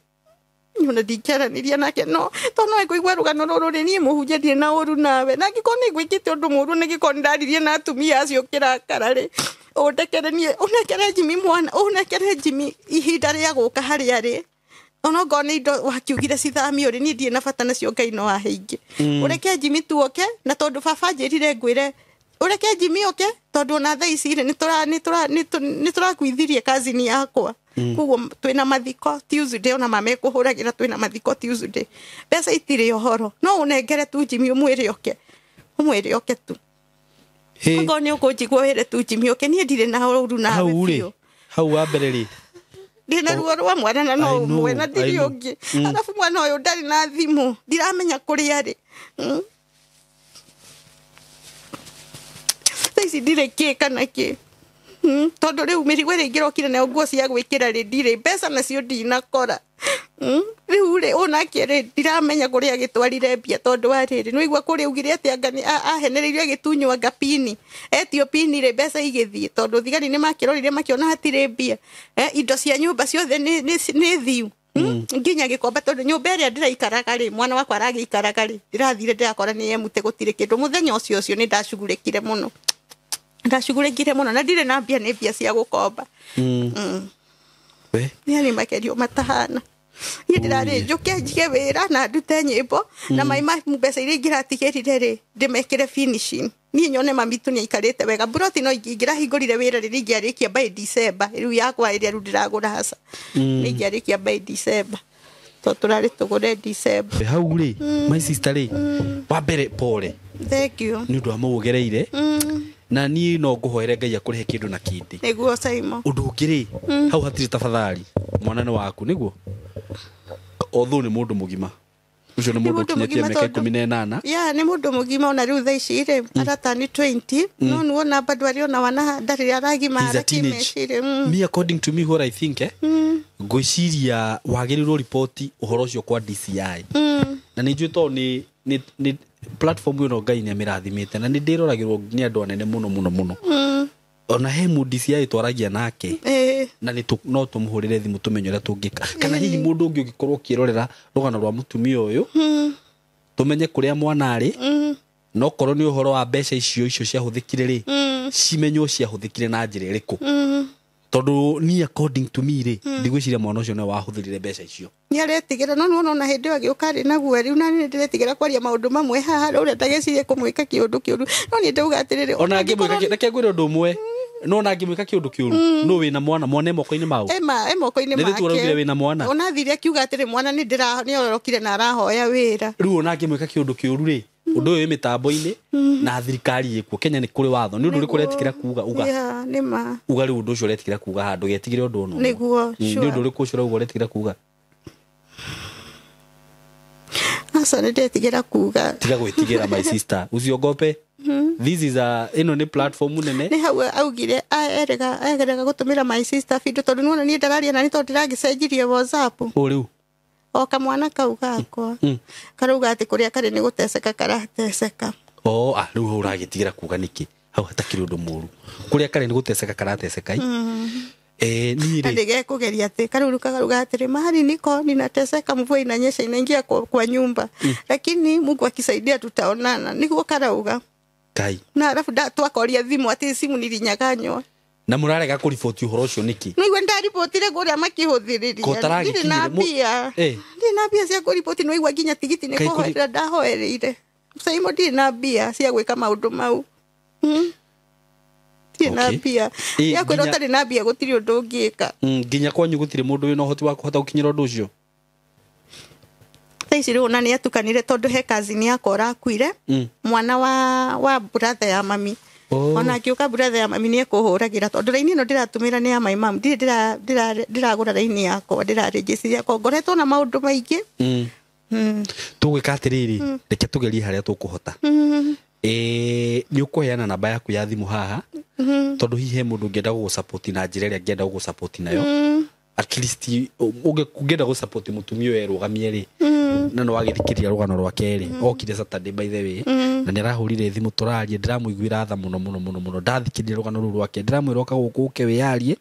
S1: ona ndingĩaranĩria nake no tondũ no ngũigua rũgano rũrũ rĩ niĩ mũhunjia ndirĩ na ũru nawe na angĩkorwo nĩ ngwĩkĩte ũndũ mũũru na angĩkorwo nĩ ndaririe na atumia acio kĩrakara rĩ ũndekere niĩ ũnekere Jimmy mwana ũnekere Jimmy ihinda rĩa gũka harĩa rĩ onokorwo nĩ indo wakiugire cithamio rĩ niĩ ndirĩ na bata nacio Ngai no ahe ingĩ ũreke Jimmy tuoke na tondũ baba anjĩrire ngwĩre ũreke Jimmy oke tondũ ona thaa ici rĩ nĩ tũrakuithirie kazini yakwa Koguo twĩna mathiko Tuesday ona mama ekũhũragĩra twĩna mathiko Tuesday. Mbeca itirĩ ũhoro. No ũnengere tu Jimmy ũmwĩre oke. Ũmwĩre oke tu. Okorwo nĩ ũkũnjigua wĩre tu Jimmy oke, niĩ ndirĩ na ũru nawe biũ.
S2: Hau wa mbere rĩ.
S1: Ndĩ na ruo rwa mwana na no ũmwe na ndirĩ ũngĩ. Arabu mwana ũyũ ndarĩ na thimũ, ndiramenya kũrĩa arĩ. Thaa ici ndirĩ kĩ kana kĩ. Tondũ rĩu mĩrigo ĩrĩa ingĩrokire nayo nguo cia gwĩkĩra rĩ ndirĩ, mbeca nacio ndinakora. Rĩu rĩ onake rĩ ndiramenya kũrĩa agĩtwarire mbia tondũ wa rĩrĩ nĩwaigua kũrĩa augire atĩ anga ahenereirio agĩtunywo anga pini etio pini rĩ mbeca igĩthiĩ tondũ thigari nĩmakĩrorire makĩona hatirĩ mbia. Indo cia nyũmba ciothe nĩ thiu. Nginya gĩkomba tondũ nyũmba ĩrĩa ndĩraikaraga rĩ mwana wakwa aragĩikaraga rĩ ndĩrathire ndĩrakora nĩ emute gũtirĩ kĩndũ. Mũthenya ũcio ũcio nĩ ndacugurĩkire mũno. Ndacugurĩkire mũno na ndirĩ na mbia nĩ mbia cia gũkomba. Nĩ makerio matahana. Niĩ ndĩrarĩ njũke njige wĩra na ndute nyĩmbo na mai ma mbeca iria ingĩratigĩrire rĩ ndĩmekĩre finishing. Niĩ nyone mami tu nĩaikarĩte wega. Mburoti no ingĩrahingũrire wĩra rĩrĩa ingĩarĩkia by December rĩu yakwa ĩrĩa rĩu ndĩragũra haca nĩ ingĩarĩkia by December tondũ tũrarĩ tũgũre December.
S2: Hau rĩ my sister rĩ wa mbere pole.
S1: Thank you.
S2: Nĩ ũndũ wa mau ũgereire. Na niĩ no ngũhoere Ngai akũrehe kĩndũ na kĩndĩ.
S1: Nĩguo Saimo.
S2: Ũndũ ũngĩ rĩ hau hatirĩ tafadhali mwana nĩ waku nĩguo. Although nĩ mũndũ mũgima. Ũcio nĩ mũndũ ũkinyĩtie mĩaka 18.
S1: Yeah, nĩ mũndũ mũgima ona rĩu thaa ici rĩ aratani 20 no nĩwona bado arĩ ona wana ndarĩ aragimara kĩmeciria.
S2: Me according to me what I think ngwĩciria wagĩrĩirwo ripoti ũhoro ũcio kwa DCI. Na nĩ njũĩ tondũ nĩ platform ĩno Ngai nĩ amĩrathimĩte na nĩ ndĩroragĩrwo nĩ andũ anene mũno mũno mũno. Ona he mu DCI twaragia nake na nĩ no tũmũhũrĩre thimũ tũmenye ũrĩa tũngĩka. Kana hihi mũndũ ũngĩ ũngĩkorwo ũkĩrorera rũgano rwa mũtumia ũyũ tũmenye kũrĩa mwana arĩ na okorwo nĩ ũhoro wa mbeca icio ciahũthĩkire rĩ cimenywo ciahũthĩkire na njĩra ĩrĩkũ. Tondũ niĩ according to me rĩ ndigwĩciria mwana ũcio nĩwe wahũthĩrire mbeca icio.
S1: Nĩ aretigĩra no nĩwona ona hĩndĩ ĩyo agĩũka arĩ na guo rĩu na niĩ ndĩretigĩra kwaria maũndũ mamwe haha ũrĩa ndagecirie kũmwĩka kĩũndũ kĩũru no niĩ ndauga atĩrĩrĩ
S2: ona angĩmwĩka reke ngwĩre ũndũ ũmwe no ona angĩmwĩka kĩũndũ kĩũru no wĩna mwana mwana e moko-inĩ mau
S1: e moko-inĩ make
S2: nĩ tũraugire wĩna mwana
S1: ona thire akiuga atĩrĩ mwana nĩ nĩororokire na arahoya wĩra.
S2: Rĩu ona angĩmwĩka kĩũndũ kĩũru rĩ ũndũ ũyũ wĩ mĩtambo-inĩ na thirikari ĩkuo Kenya nĩ kũrĩ watho nĩ ũndũ ũrĩkũ ũretigĩra kuga uga
S1: nĩ ma
S2: uga rĩu ũndũ ũcio ũretigĩra kuga handũ getigĩre ũndũ ono
S1: nĩguo
S2: nĩ ũndũ ũrĩkũ ũcio ũrauga ũretigĩra kuga.
S1: Aca nĩ ndetigĩra kuga.
S2: Tiga gwĩtigĩra my sister usiogope. This is a ĩno nĩ platform nene.
S1: Nĩ hau augire erega gũtũmĩra my sister video tondũ nĩwona niĩ ndararia na nĩ tondũ ndĩragĩcenjirie WhatsApp.
S2: O rĩu
S1: o kamwana kau gakwa karauga atĩ kũrĩa karĩ nĩ gũteceka karateceka.
S2: O rĩu hau ũragĩtigĩra kuga nĩkĩ hau hatakĩrĩ ũndũ mũru kũrĩa karĩ nĩ gũteceka karateceka. Niĩ rĩ
S1: ndigekugeria atĩ karau karuga atĩrĩ mahali niko ninateseka mvua inanyesha inaingia kwa nyumba lakini Mungu akisaidia tutaonana niguo karauga.
S2: Kai
S1: na alafu twakoria thimu atĩ simu nilinyaganywa
S2: na mũrarega kũriboti ũhoro ũcio nĩkĩ?
S1: Nĩigua ndaribotire kũrĩa makĩhũthĩrĩria ndirĩ na mbia ndirĩ na mbia cia kũriboti nĩwaigua nginya tigiti nĩ kũhoera ndahoereire Saimo ndirĩ na mbia cia gwĩka maũndũ mau. Ndirĩ na mbia ya kwĩra ũtarĩ na mbia gũtirĩ ũndũ ũngĩka.
S2: Nginya kwanyu gũtirĩ mũndũ wĩna ũhoti wa kũhota gũkinyĩra ũndũ ũcio.
S1: Thaa ici rĩu ona nĩ atukanire tondũ he cousin yakwa ũrakuire mwana wa brother ya mami. Ona akiuka brother ya mami nĩ ekũhũragĩra tondũ raini ĩno ndĩratũmĩra nĩ ya my mom ndirĩ ndĩragũra raini yakwa ndĩrarĩnjĩci yakwa ngoretwo na maũndũ maingĩ.
S2: Tũgwĩka atĩrĩrĩ reke tũgerie harĩa tũkũhota. Nĩ ũkũheana namba yaku ya thimũ haha tondũ hihi he mũndũ ũngĩenda gũgũsupport na njĩra ĩrĩa angĩenda gũgũsupport nayo. At least ũngĩenda gũsupport mũtumia ũyũ erũgamie rĩ na no wagĩthikĩrĩria rũgano rwake rĩ okire Saturday by the way na nĩ arahũrire thimũ tũrarie ndĩramũiguĩra tha mũno mũno mũno mũno ndathikĩrĩria rũgano rũu rwake ndĩramwĩra oka gũkũ ũke wĩyarie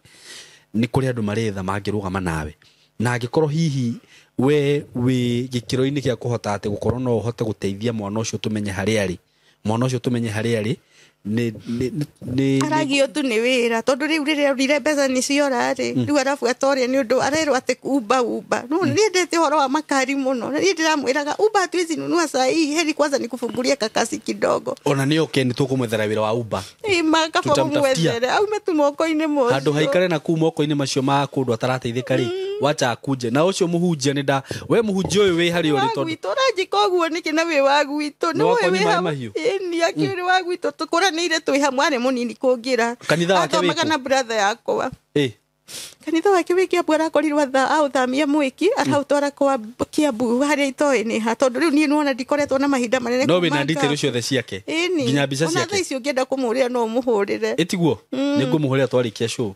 S2: nĩ kũrĩ andũ marĩ tha mangĩrũgama nawe na angĩkorwo hihi we wĩ gĩkĩro-inĩ gĩa kũhota atĩ gũkorwo no ũhote gũteithia mwana ũcio tũmenye harĩa arĩ mwana ũcio tũmenye harĩa arĩ Nĩ
S1: Aragio tu nĩ wĩra tondũ rĩu rĩrĩa orire mbeca nĩ ciora rĩ, rĩu arabuata ũrĩa nĩ ũndũ arerwo atĩ umba umba no niĩ ndete ũhoro wa makari mũno, na niĩ ndĩramwĩraga umba hatuwezi nunua sahii, heri kwanza nikufungulie kakasi kidogo.
S2: Ona nĩ oke nĩ tũkũmwethera wĩra wa Uber.
S1: Ĩ kaba
S2: Tutamtafutia.
S1: mũmwethere aume tu moko-inĩ
S2: Handũ
S1: mocio.
S2: haikare na kuu moko-inĩ macio ma kũndũ atarateithĩka rĩ, wacha akuje. Na ũcio mũhunjia nĩ nda we mũhunjia ũyũ wĩ harĩa ũrĩ
S1: Wa
S2: tondũ
S1: gwitũ ũranjĩka ũguo nĩkĩ na wĩ wa gwitũ?
S2: Nĩ wakwa nyuma maĩ mahiũ?
S1: Ĩni akĩũrĩ wa gwitũ, tũkũranĩire twĩ hamwe, arĩ mũnini kũngĩra.
S2: Kanitha wake wĩ
S1: Athomaga
S2: kũ?
S1: na brother yakwa.
S2: Ĩ.
S1: Kanitha wake wĩ Kiambu, arakorirwo aũthamia mwĩki araũtwara kwa Kiambu harĩa itoĩ nĩ ha, tondũ rĩu niĩ nĩwona ndikoretwo na mahinda manene
S2: No
S1: kuma
S2: wĩna detail
S1: nga-
S2: ciothe ciake?
S1: Ĩni.
S2: Nginya mbica
S1: Ona thaa
S2: ciake?
S1: ici ũngĩenda kũmũhũrĩra no ũmũhũrĩre.
S2: Ĩtiguo nĩ ngũmũhũrĩra twarĩkia show.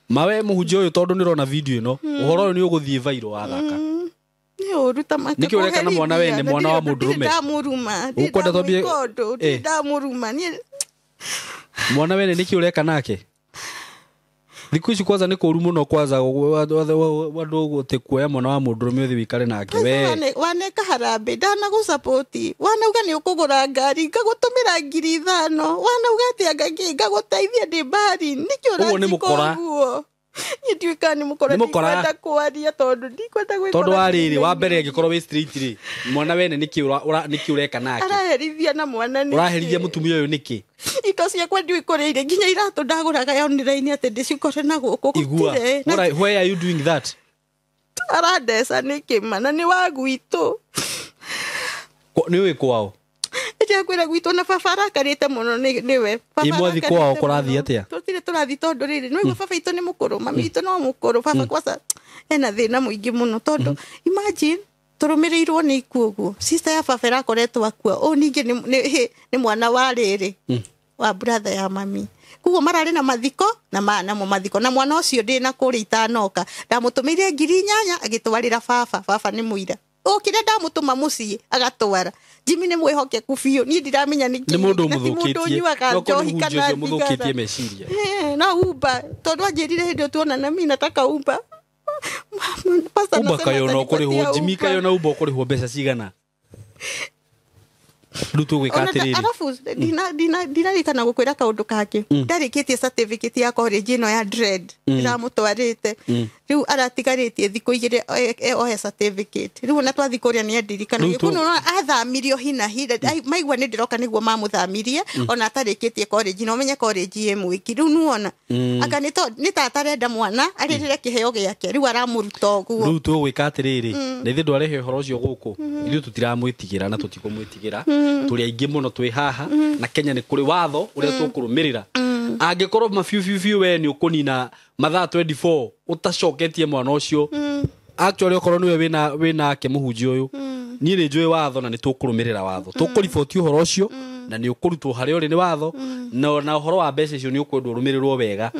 S2: Mawe mũhunjia ũyũ, tondũ nĩ ũrona video ĩno, ũhoro ũyũ nĩ ũgũthiĩ viral wathaka.
S1: Nĩ ũru ta make.
S2: Nĩkĩ ũreka na mwana wene, mwana wa mũndũrũme?
S1: Ndamũruma.
S2: Ũkwenda twambie-
S1: Ũndũ
S2: Eh.
S1: ndamũruma niĩ.
S2: Mwana wene nĩkĩ ũreka nake thikũ ici? Kwanza nĩ kũru mũno, kwanza andũ gũtĩ kuoya mwana wa mũndũrũme ũthiĩ wĩikare nake we.
S1: Waneka harambĩ, ndanagũcapoti, wanauga nĩ ũkũgũra ngari, ngagũtũmĩra 5,000, wanauga atĩ anga ngĩ ngagũteithia ndĩ mbari, nĩkĩ
S2: Ũguo nĩ
S1: ũranjĩka
S2: mũkora.
S1: ũguo? Niĩ ndiũĩ kana nĩ mũkora.
S2: Nĩ mũkora.
S1: Ndikwenda kwaria tondũ ndikwenda gwĩkora
S2: Tondũ wa rĩrĩ, wa
S1: thĩna-inĩ.
S2: mbere angĩkorwo wĩ straight rĩ, mwana wene nĩkĩ nĩkĩ ũreka nake?
S1: Araherithia na mwana nĩkĩ?
S2: Ũraherithia mũtumia ũyũ nĩkĩ?
S1: Indo ciakwa ndiũĩ kũrĩa irĩ, nginya iratũ ndagũraga ya online atĩ ndĩcikore na gũkũ
S2: Igua.
S1: gũtirĩ. Na
S2: Why are you doing that?
S1: Arandeca nĩkĩ ma na nĩ wa gwitũ?
S2: Nĩ ũĩ kwao?
S1: Ndiakwĩra gwitũ na baba arakarĩte mũno nĩwe. Baba
S2: Ĩ mwathi
S1: arakarĩte
S2: kwao kũrathiĩ
S1: mũno.
S2: atĩa?
S1: Tũtirĩ tũrathiĩ tondũ rĩrĩ nĩwaigua baba itũ nĩ mũkũrũ, mami itũ no mũkũrũ, baba kwanza ena thĩna mũingĩ mũno tondũ imagine tũrũmĩrĩirwo nĩ ikuũ ũguo, sister ya baba ĩrakoretwo akua, ũũ ningĩ nĩ mwana wa rĩrĩ wa brother ya mami, koguo mararĩ na mathiko na namo mathiko na mwana ũcio ndĩ na kũrĩa itanoka ndamũtũmĩire 8,000 agĩtwarĩra baba. Baba nĩ mũira o kĩrĩa ndamũtũma mũciĩ agatwara. Jimmy nĩ mwĩhokeku biũ, niĩ ndiramenya nĩkĩ.
S2: Nĩ mũndũ
S1: Na ti mũndũ
S2: mũthũkĩtie.
S1: ũnyuaga
S2: No korwo
S1: njohi
S2: mũhunjia
S1: kana
S2: ũcio mũthũkĩtie
S1: thigara.
S2: meciria.
S1: Eh, na umba tondũ anjĩrire hĩndĩ ĩyo tuonana, mi nataka umba. Pastor
S2: Uber
S1: anasema
S2: kayo na ũkũrĩhwo
S1: atanipatia
S2: Jimmy
S1: Uber.
S2: kayo na Uber ũkũrĩhwo mbeca cigana? Rĩu tũgwĩka
S1: Ona
S2: atĩrĩrĩ.
S1: Arabu ndinarikana gũkwĩra kaũndũ kangĩ, ndarĩkĩtie certificate ya college ĩno ya dread ndĩramũtwarĩte, rĩu aratigarĩtie thikũ 2 oe certificate. Rĩu ona twathi kũrĩa nĩ andirikana.
S2: Rĩu
S1: Gĩkũnũ athamirio hina hi maigua nĩ ndĩroka nĩguo mamũthamirie ona atarĩkĩtie college, na ũmenye college ĩ mwĩki rĩu nuona anga nĩ ta atarenda mwana arĩrĩre kĩheo gĩake, rĩu aramũruta ũguo.
S2: Rĩu tũgwĩka atĩrĩrĩ, na ithuĩ ndwarehe ũhoro ũcio gũkũ, ithuĩ tũtiramwĩtigĩra na tũtikũmwĩtigĩra, tũrĩ aingĩ mũno twĩ haha, na Kenya nĩ kũrĩ watho ũrĩa tũkũrũmĩrĩra. Angĩkorwo ma biũ biũ biũ we nĩ ũkũnina mathaa 24 ũtacoketie mwana ũcio, actually okorwo nĩwe wĩnake mũhunjia ũyũ, niĩ nĩ njũĩ watho na nĩ tũkũrũmĩrĩra watho, tũkũriboti ũhoro ũcio na nĩ ũkũrutwo harĩa ũrĩ nĩ watho, na ũhoro wa mbeca icio nĩ ũkwendwo ũrũmĩrĩrwo wega,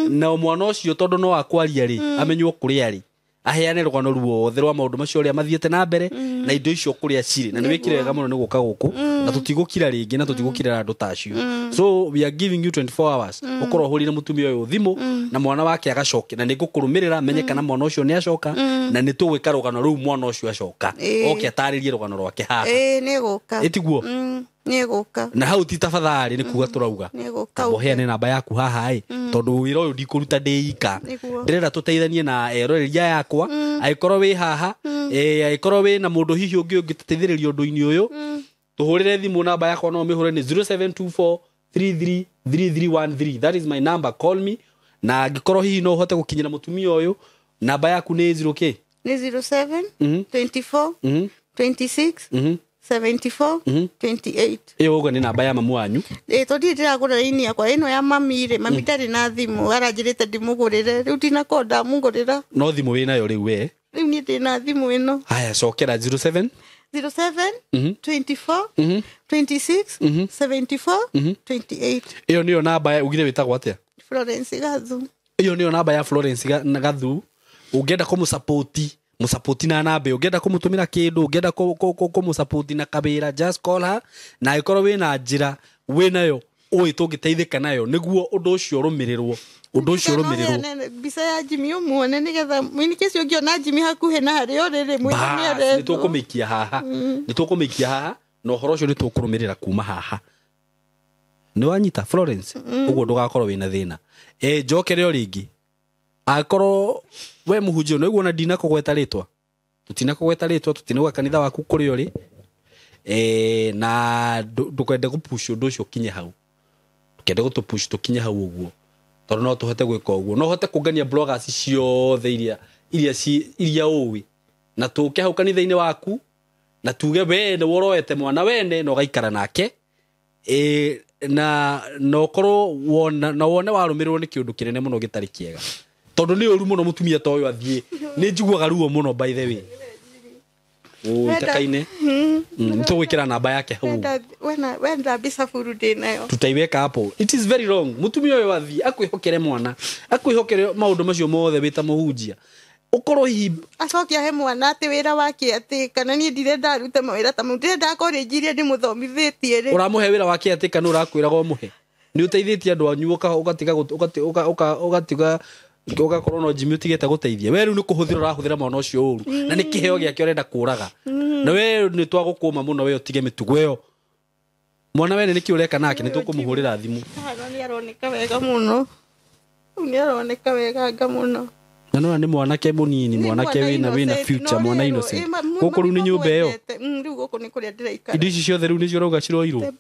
S2: na mwana ũcio tondũ no akwaria rĩ, amenywo kũrĩa arĩ, aheane rũgano ruothe rwa maũndũ macio ũrĩa mathiĩte na mbere na indo icio kũrĩa cirĩ. Na nĩ wĩkire wega mũno nĩ gũka gũkũ, na tũtigũkira rĩngĩ na tũtigũkirĩra andũ ta acio. So we are giving you 24 hours ũkorwo ũhũrĩire mũtumia ũyũ thimũ na mwana wake agacoke, na nĩ ngũkũrũmĩrĩra menye kana mwana ũcio nĩ acoka, na nĩ tũgwĩka rũgano rũu mwana ũcio acoka, oke atarĩrie rũgano rwake haha.
S1: Ĩĩ, nĩ gũka.
S2: Ĩtiguo?
S1: Nĩ gũka.
S2: Na hau ti tafadhali nĩ kuga tũrauga.
S1: Nĩ gũka.
S2: Tamba ũheane namba yaku haha ĩ, tondũ wĩra ũyũ ndikũruta ndĩ ika.
S1: Nĩguo.
S2: Ndĩrenda tũteithanie na eroreria yakwa, angĩkorwo wĩ haha, angĩkorwo wĩ na mũndũ hihi ũngĩ ũngĩtũteithĩrĩria ũndũ-inĩ ũyũ, tũhũrĩre thimũ. Namba yakwa no ũmĩhũre nĩ 0724333313. That is my number, call me. Na angĩkorwo hihi no ũhote gũkinyĩra mũtumia ũyũ, namba yaku nĩ 0 k?
S1: Nĩ 07 24 26 74 28.
S2: Ĩyo ũguo nĩ namba ya mamu wanyu?
S1: Ĩ, tondũ ndirĩ ndĩragũra raini yakwa ĩno ya mami rĩ, mami ndarĩ na thimũ, aranjĩrĩte ndĩmũgũrĩre, rĩu ndinakorwo ndamũgũrĩra.
S2: No thimũ wĩ nayo rĩu we?
S1: Rĩu niĩ ndĩ na thimũ ĩno.
S2: Haya, cokera 07.
S1: 07 24 26 74 28.
S2: Ĩyo nĩyo namba ya ugire wĩtagwo atĩa?
S1: Florence Gathu.
S2: Ĩyo nĩyo namba ya Florence Gathu. Ũngĩenda kũmũsapoti, mũsapoti na namba ĩyo. Ũngĩenda kũmũtũmĩra kĩndũ, ũngĩenda kũmũsapoti na kawĩra, just call her. Na angĩkorwo wĩna njĩra wĩnayo ũĩ tũngĩteithĩka nayo nĩguo ũndũ ũcio ũrũmĩrĩrwo, ũndũ ũcio ũrũmĩrĩrwo.
S1: Ũheane mbica ya Jimmy ũmuone nĩgetha mwĩnike ũngĩona Jimmy hakuhĩ na harĩa ũrĩ rĩ, mwĩre nĩ
S2: Bas, nĩ
S1: arethwo.
S2: tũkũmĩikia haha, nĩ tũkũmĩikia haha, na ũhoro ũcio nĩ tũkũrũmĩrĩra kuma haha. Nĩ wanyita Florence? Ũguo ndũgakorwo wĩna thĩna. Njokere o rĩngĩ, akorwo we mũhunjia no iguo na ndinakũgweta rĩtwa, tũtinakũgweta rĩtwa, tũtinauga kanitha waku kũrĩa ũrĩ, na ndũkende gũpush ũndũ ũcio ũkinye hau, ndũkende gũtũpush tũkinye hau ũguo, tondũ no tũhote gwĩka ũguo, no hote kũngania bloggers ciothe iria ũĩ, na tũke hau kanitha-inĩ waku na tuge we nĩ woroete mwana wene na ũgaikara nake, na ũkorwo wona na wone warũmĩrĩrwo nĩ kĩũndũ kĩnene mũno gĩtarĩ kĩega, tondũ nĩ ũru mũno mũtumia ta ũyũ athiĩ. Nĩ njiguaga ruo mũno by the way. Ũitakaine nĩ tũgwĩkĩra namba yake hau.
S1: Wenda mbica buru ndĩ nayo.
S2: Tutaiweka hapo. It is very wrong. Mũtumia ũyũ athiĩ akwĩhokere mwana, akwĩhokere maũndũ macio mothe wĩ ta mũhunjia, ũkorwo hihi
S1: acoke ahe mwana atĩ wĩra wake atĩ kana niĩ ndirenda arute mawĩra ta mau, ndirenda akorwo njirie ndĩmũthomithĩtie rĩ.
S2: Ũramũhe wĩra wake atĩ kana ũrakwĩraga ũmũhe? Nĩ ũteithĩtie andũ anyu ũgatiga ũgakorwo no Jimmy ũtigĩte gũteithia. We rĩu nĩ kũhũthĩra ũrahũthĩra mwana ũcio ũru, na nĩ kĩheo gĩake ũrenda kũraga, na we nĩ twagũkũma mũno, we ũtige mĩtugo ĩyo. Mwana wene nĩkĩ ũreka nake? Nĩ tũkũmũhũrĩra thimũ.
S1: Nĩ aroneka wega mũno, nĩ aroneka weganga mũno.
S2: Na nona nĩ mwanake mũnini, mwanake wĩna future, mwana innocent. Gũkũ rĩu nĩ nyũmba ĩyo.
S1: Rĩu gũkũ nĩ kũrĩa ndĩraikara.
S2: Indo ici ciothe rĩu nĩcio ũrauga ciroirwo.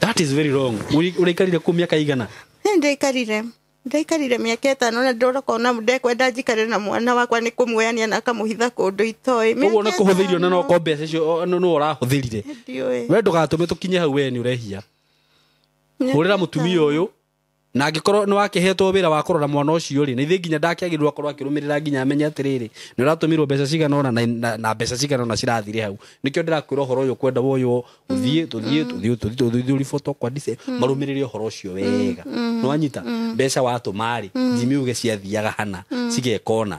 S2: That is very wrong. Ũraikarire kũ mĩaka igana?
S1: Ndaikarire mĩaka 5 na ndĩrora ona ndekwenda njikare na mwana wakwa nĩ kũmuoyania na akamũhitha kũndũ itoĩ.
S2: Ũguo nĩ kũhũthĩrio na no ko mbeca icio no ũrahũthĩrire. We ndũgatũme tũkinye hau, we nĩ ũrehia. Hũrĩra mũtumia ũyũ, na angĩkorwo nĩ wakĩhetwo wĩra wa kũrora mwana ũcio rĩ, na ithe nginya ndakĩagĩrĩirwo akorwo akĩrũmĩrĩra nginya amenye atĩrĩrĩ nĩ ũratũmirwo mbeca cigana ũna na mbeca cigana ũna cirathire hau. Nĩkĩo ndĩrakwĩra ũhoro ũyũ kwenda ũyũ ũthiĩ tũthiĩ tũthiĩ tũthiĩ tũthiĩ ũriboto kwa ndice marũmĩrĩre ũhoro ũcio wega. Nĩ wanyita mbeca watũma rĩ, Jimmy uge ciathiaga hana cigeka ũna,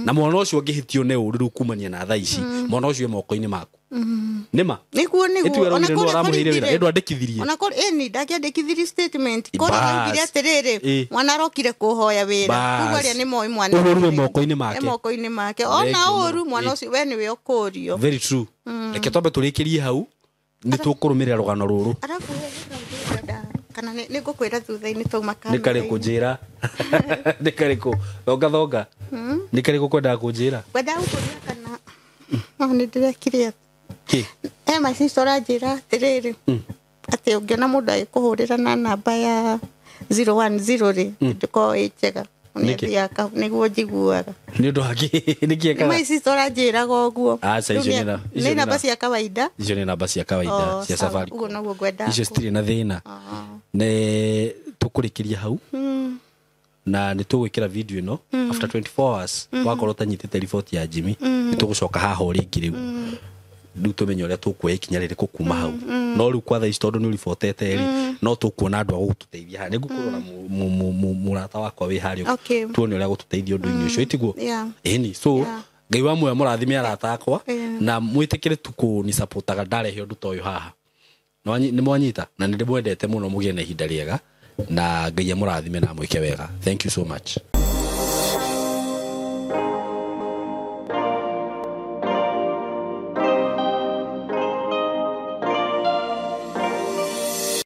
S2: na mwana ũcio angĩhĩtio nĩ ũru rĩu kumania na thaa ici, mwana ũcio e moko-inĩ maku. Nĩma
S1: nĩguo nĩguo
S2: ona kũrĩa ũramũheire wĩra ĩndũ andĩkithirie,
S1: ona kũrĩa ĩni ndakĩandĩkithirie statement kũrĩa augire atĩrĩrĩ mwana arokire kũhoya wĩra, koguo arĩa nĩ moĩ mwana
S2: ũru moko-inĩ make,
S1: moko-inĩ make, ona ũru mwana ũcio we nĩwe ũkũrio.
S2: Very true. Reke twambe tũrĩkĩrie hau, nĩ tũkũrũmĩrĩra rũgano rũrũ.
S1: Arabu kana nĩ ngũkwĩra thutha-inĩ twauma
S2: kamera. Nĩ karĩkũ njĩra? Nĩ karĩkũ? Thonga thonga. Nĩ karĩkũ kwendaga kũnjĩra?
S1: Kwendaga gũkũria kana nĩ ndĩrekire my sister aranjĩra atĩrĩrĩ atĩ ũngĩona mũndũ agĩkũhũrĩra na namba ya 010 rĩ, ndĩkoragwo ĩ njega, nĩathiaga nĩguo njiguaga.
S2: Nĩ ũndũ wa kĩ? Nĩkĩ ekaga?
S1: My sister aranjĩraga ũguo.
S2: Aca, icio
S1: nĩ namba cia kawaida.
S2: Icio nĩ namba cia kawaida cia Safaricom.
S1: Ũguo noguo ngwendaga.
S2: Icio citirĩ na thĩna. Nĩ tũkũrĩkĩria hau, na nĩ tũgwĩkĩra video ĩno after 24 hours wakorwo ũtanyitĩte report ya Jimmy, nĩ tũgũcoka haha o rĩngĩ rĩu rĩu tũmenye ũrĩa tũkuoya ikinya rĩrĩkũ kuma hau. No rĩu kwa thaa ici tondũ nĩ ũribotete rĩ, no tũkuona andũ a gũgũtũteithia haha. Nĩ ngũkũrora mũrata wakwa wĩ harĩa, tuone ũrĩa gũtũteithia ũndũ-inĩ ũcio, ĩtiguo? Ĩni. So Ngai wa muoyo mũrathime arata akwa, na mwĩtĩkĩre tu kũnisapotaga ndarehe ũndũ ta ũyũ haha. Nĩ mwanyita na nĩ ndĩmwendete mũno, mũgĩe na ihinda rĩega, na Ngai amũrathime na amwĩke wega. Thank you so much.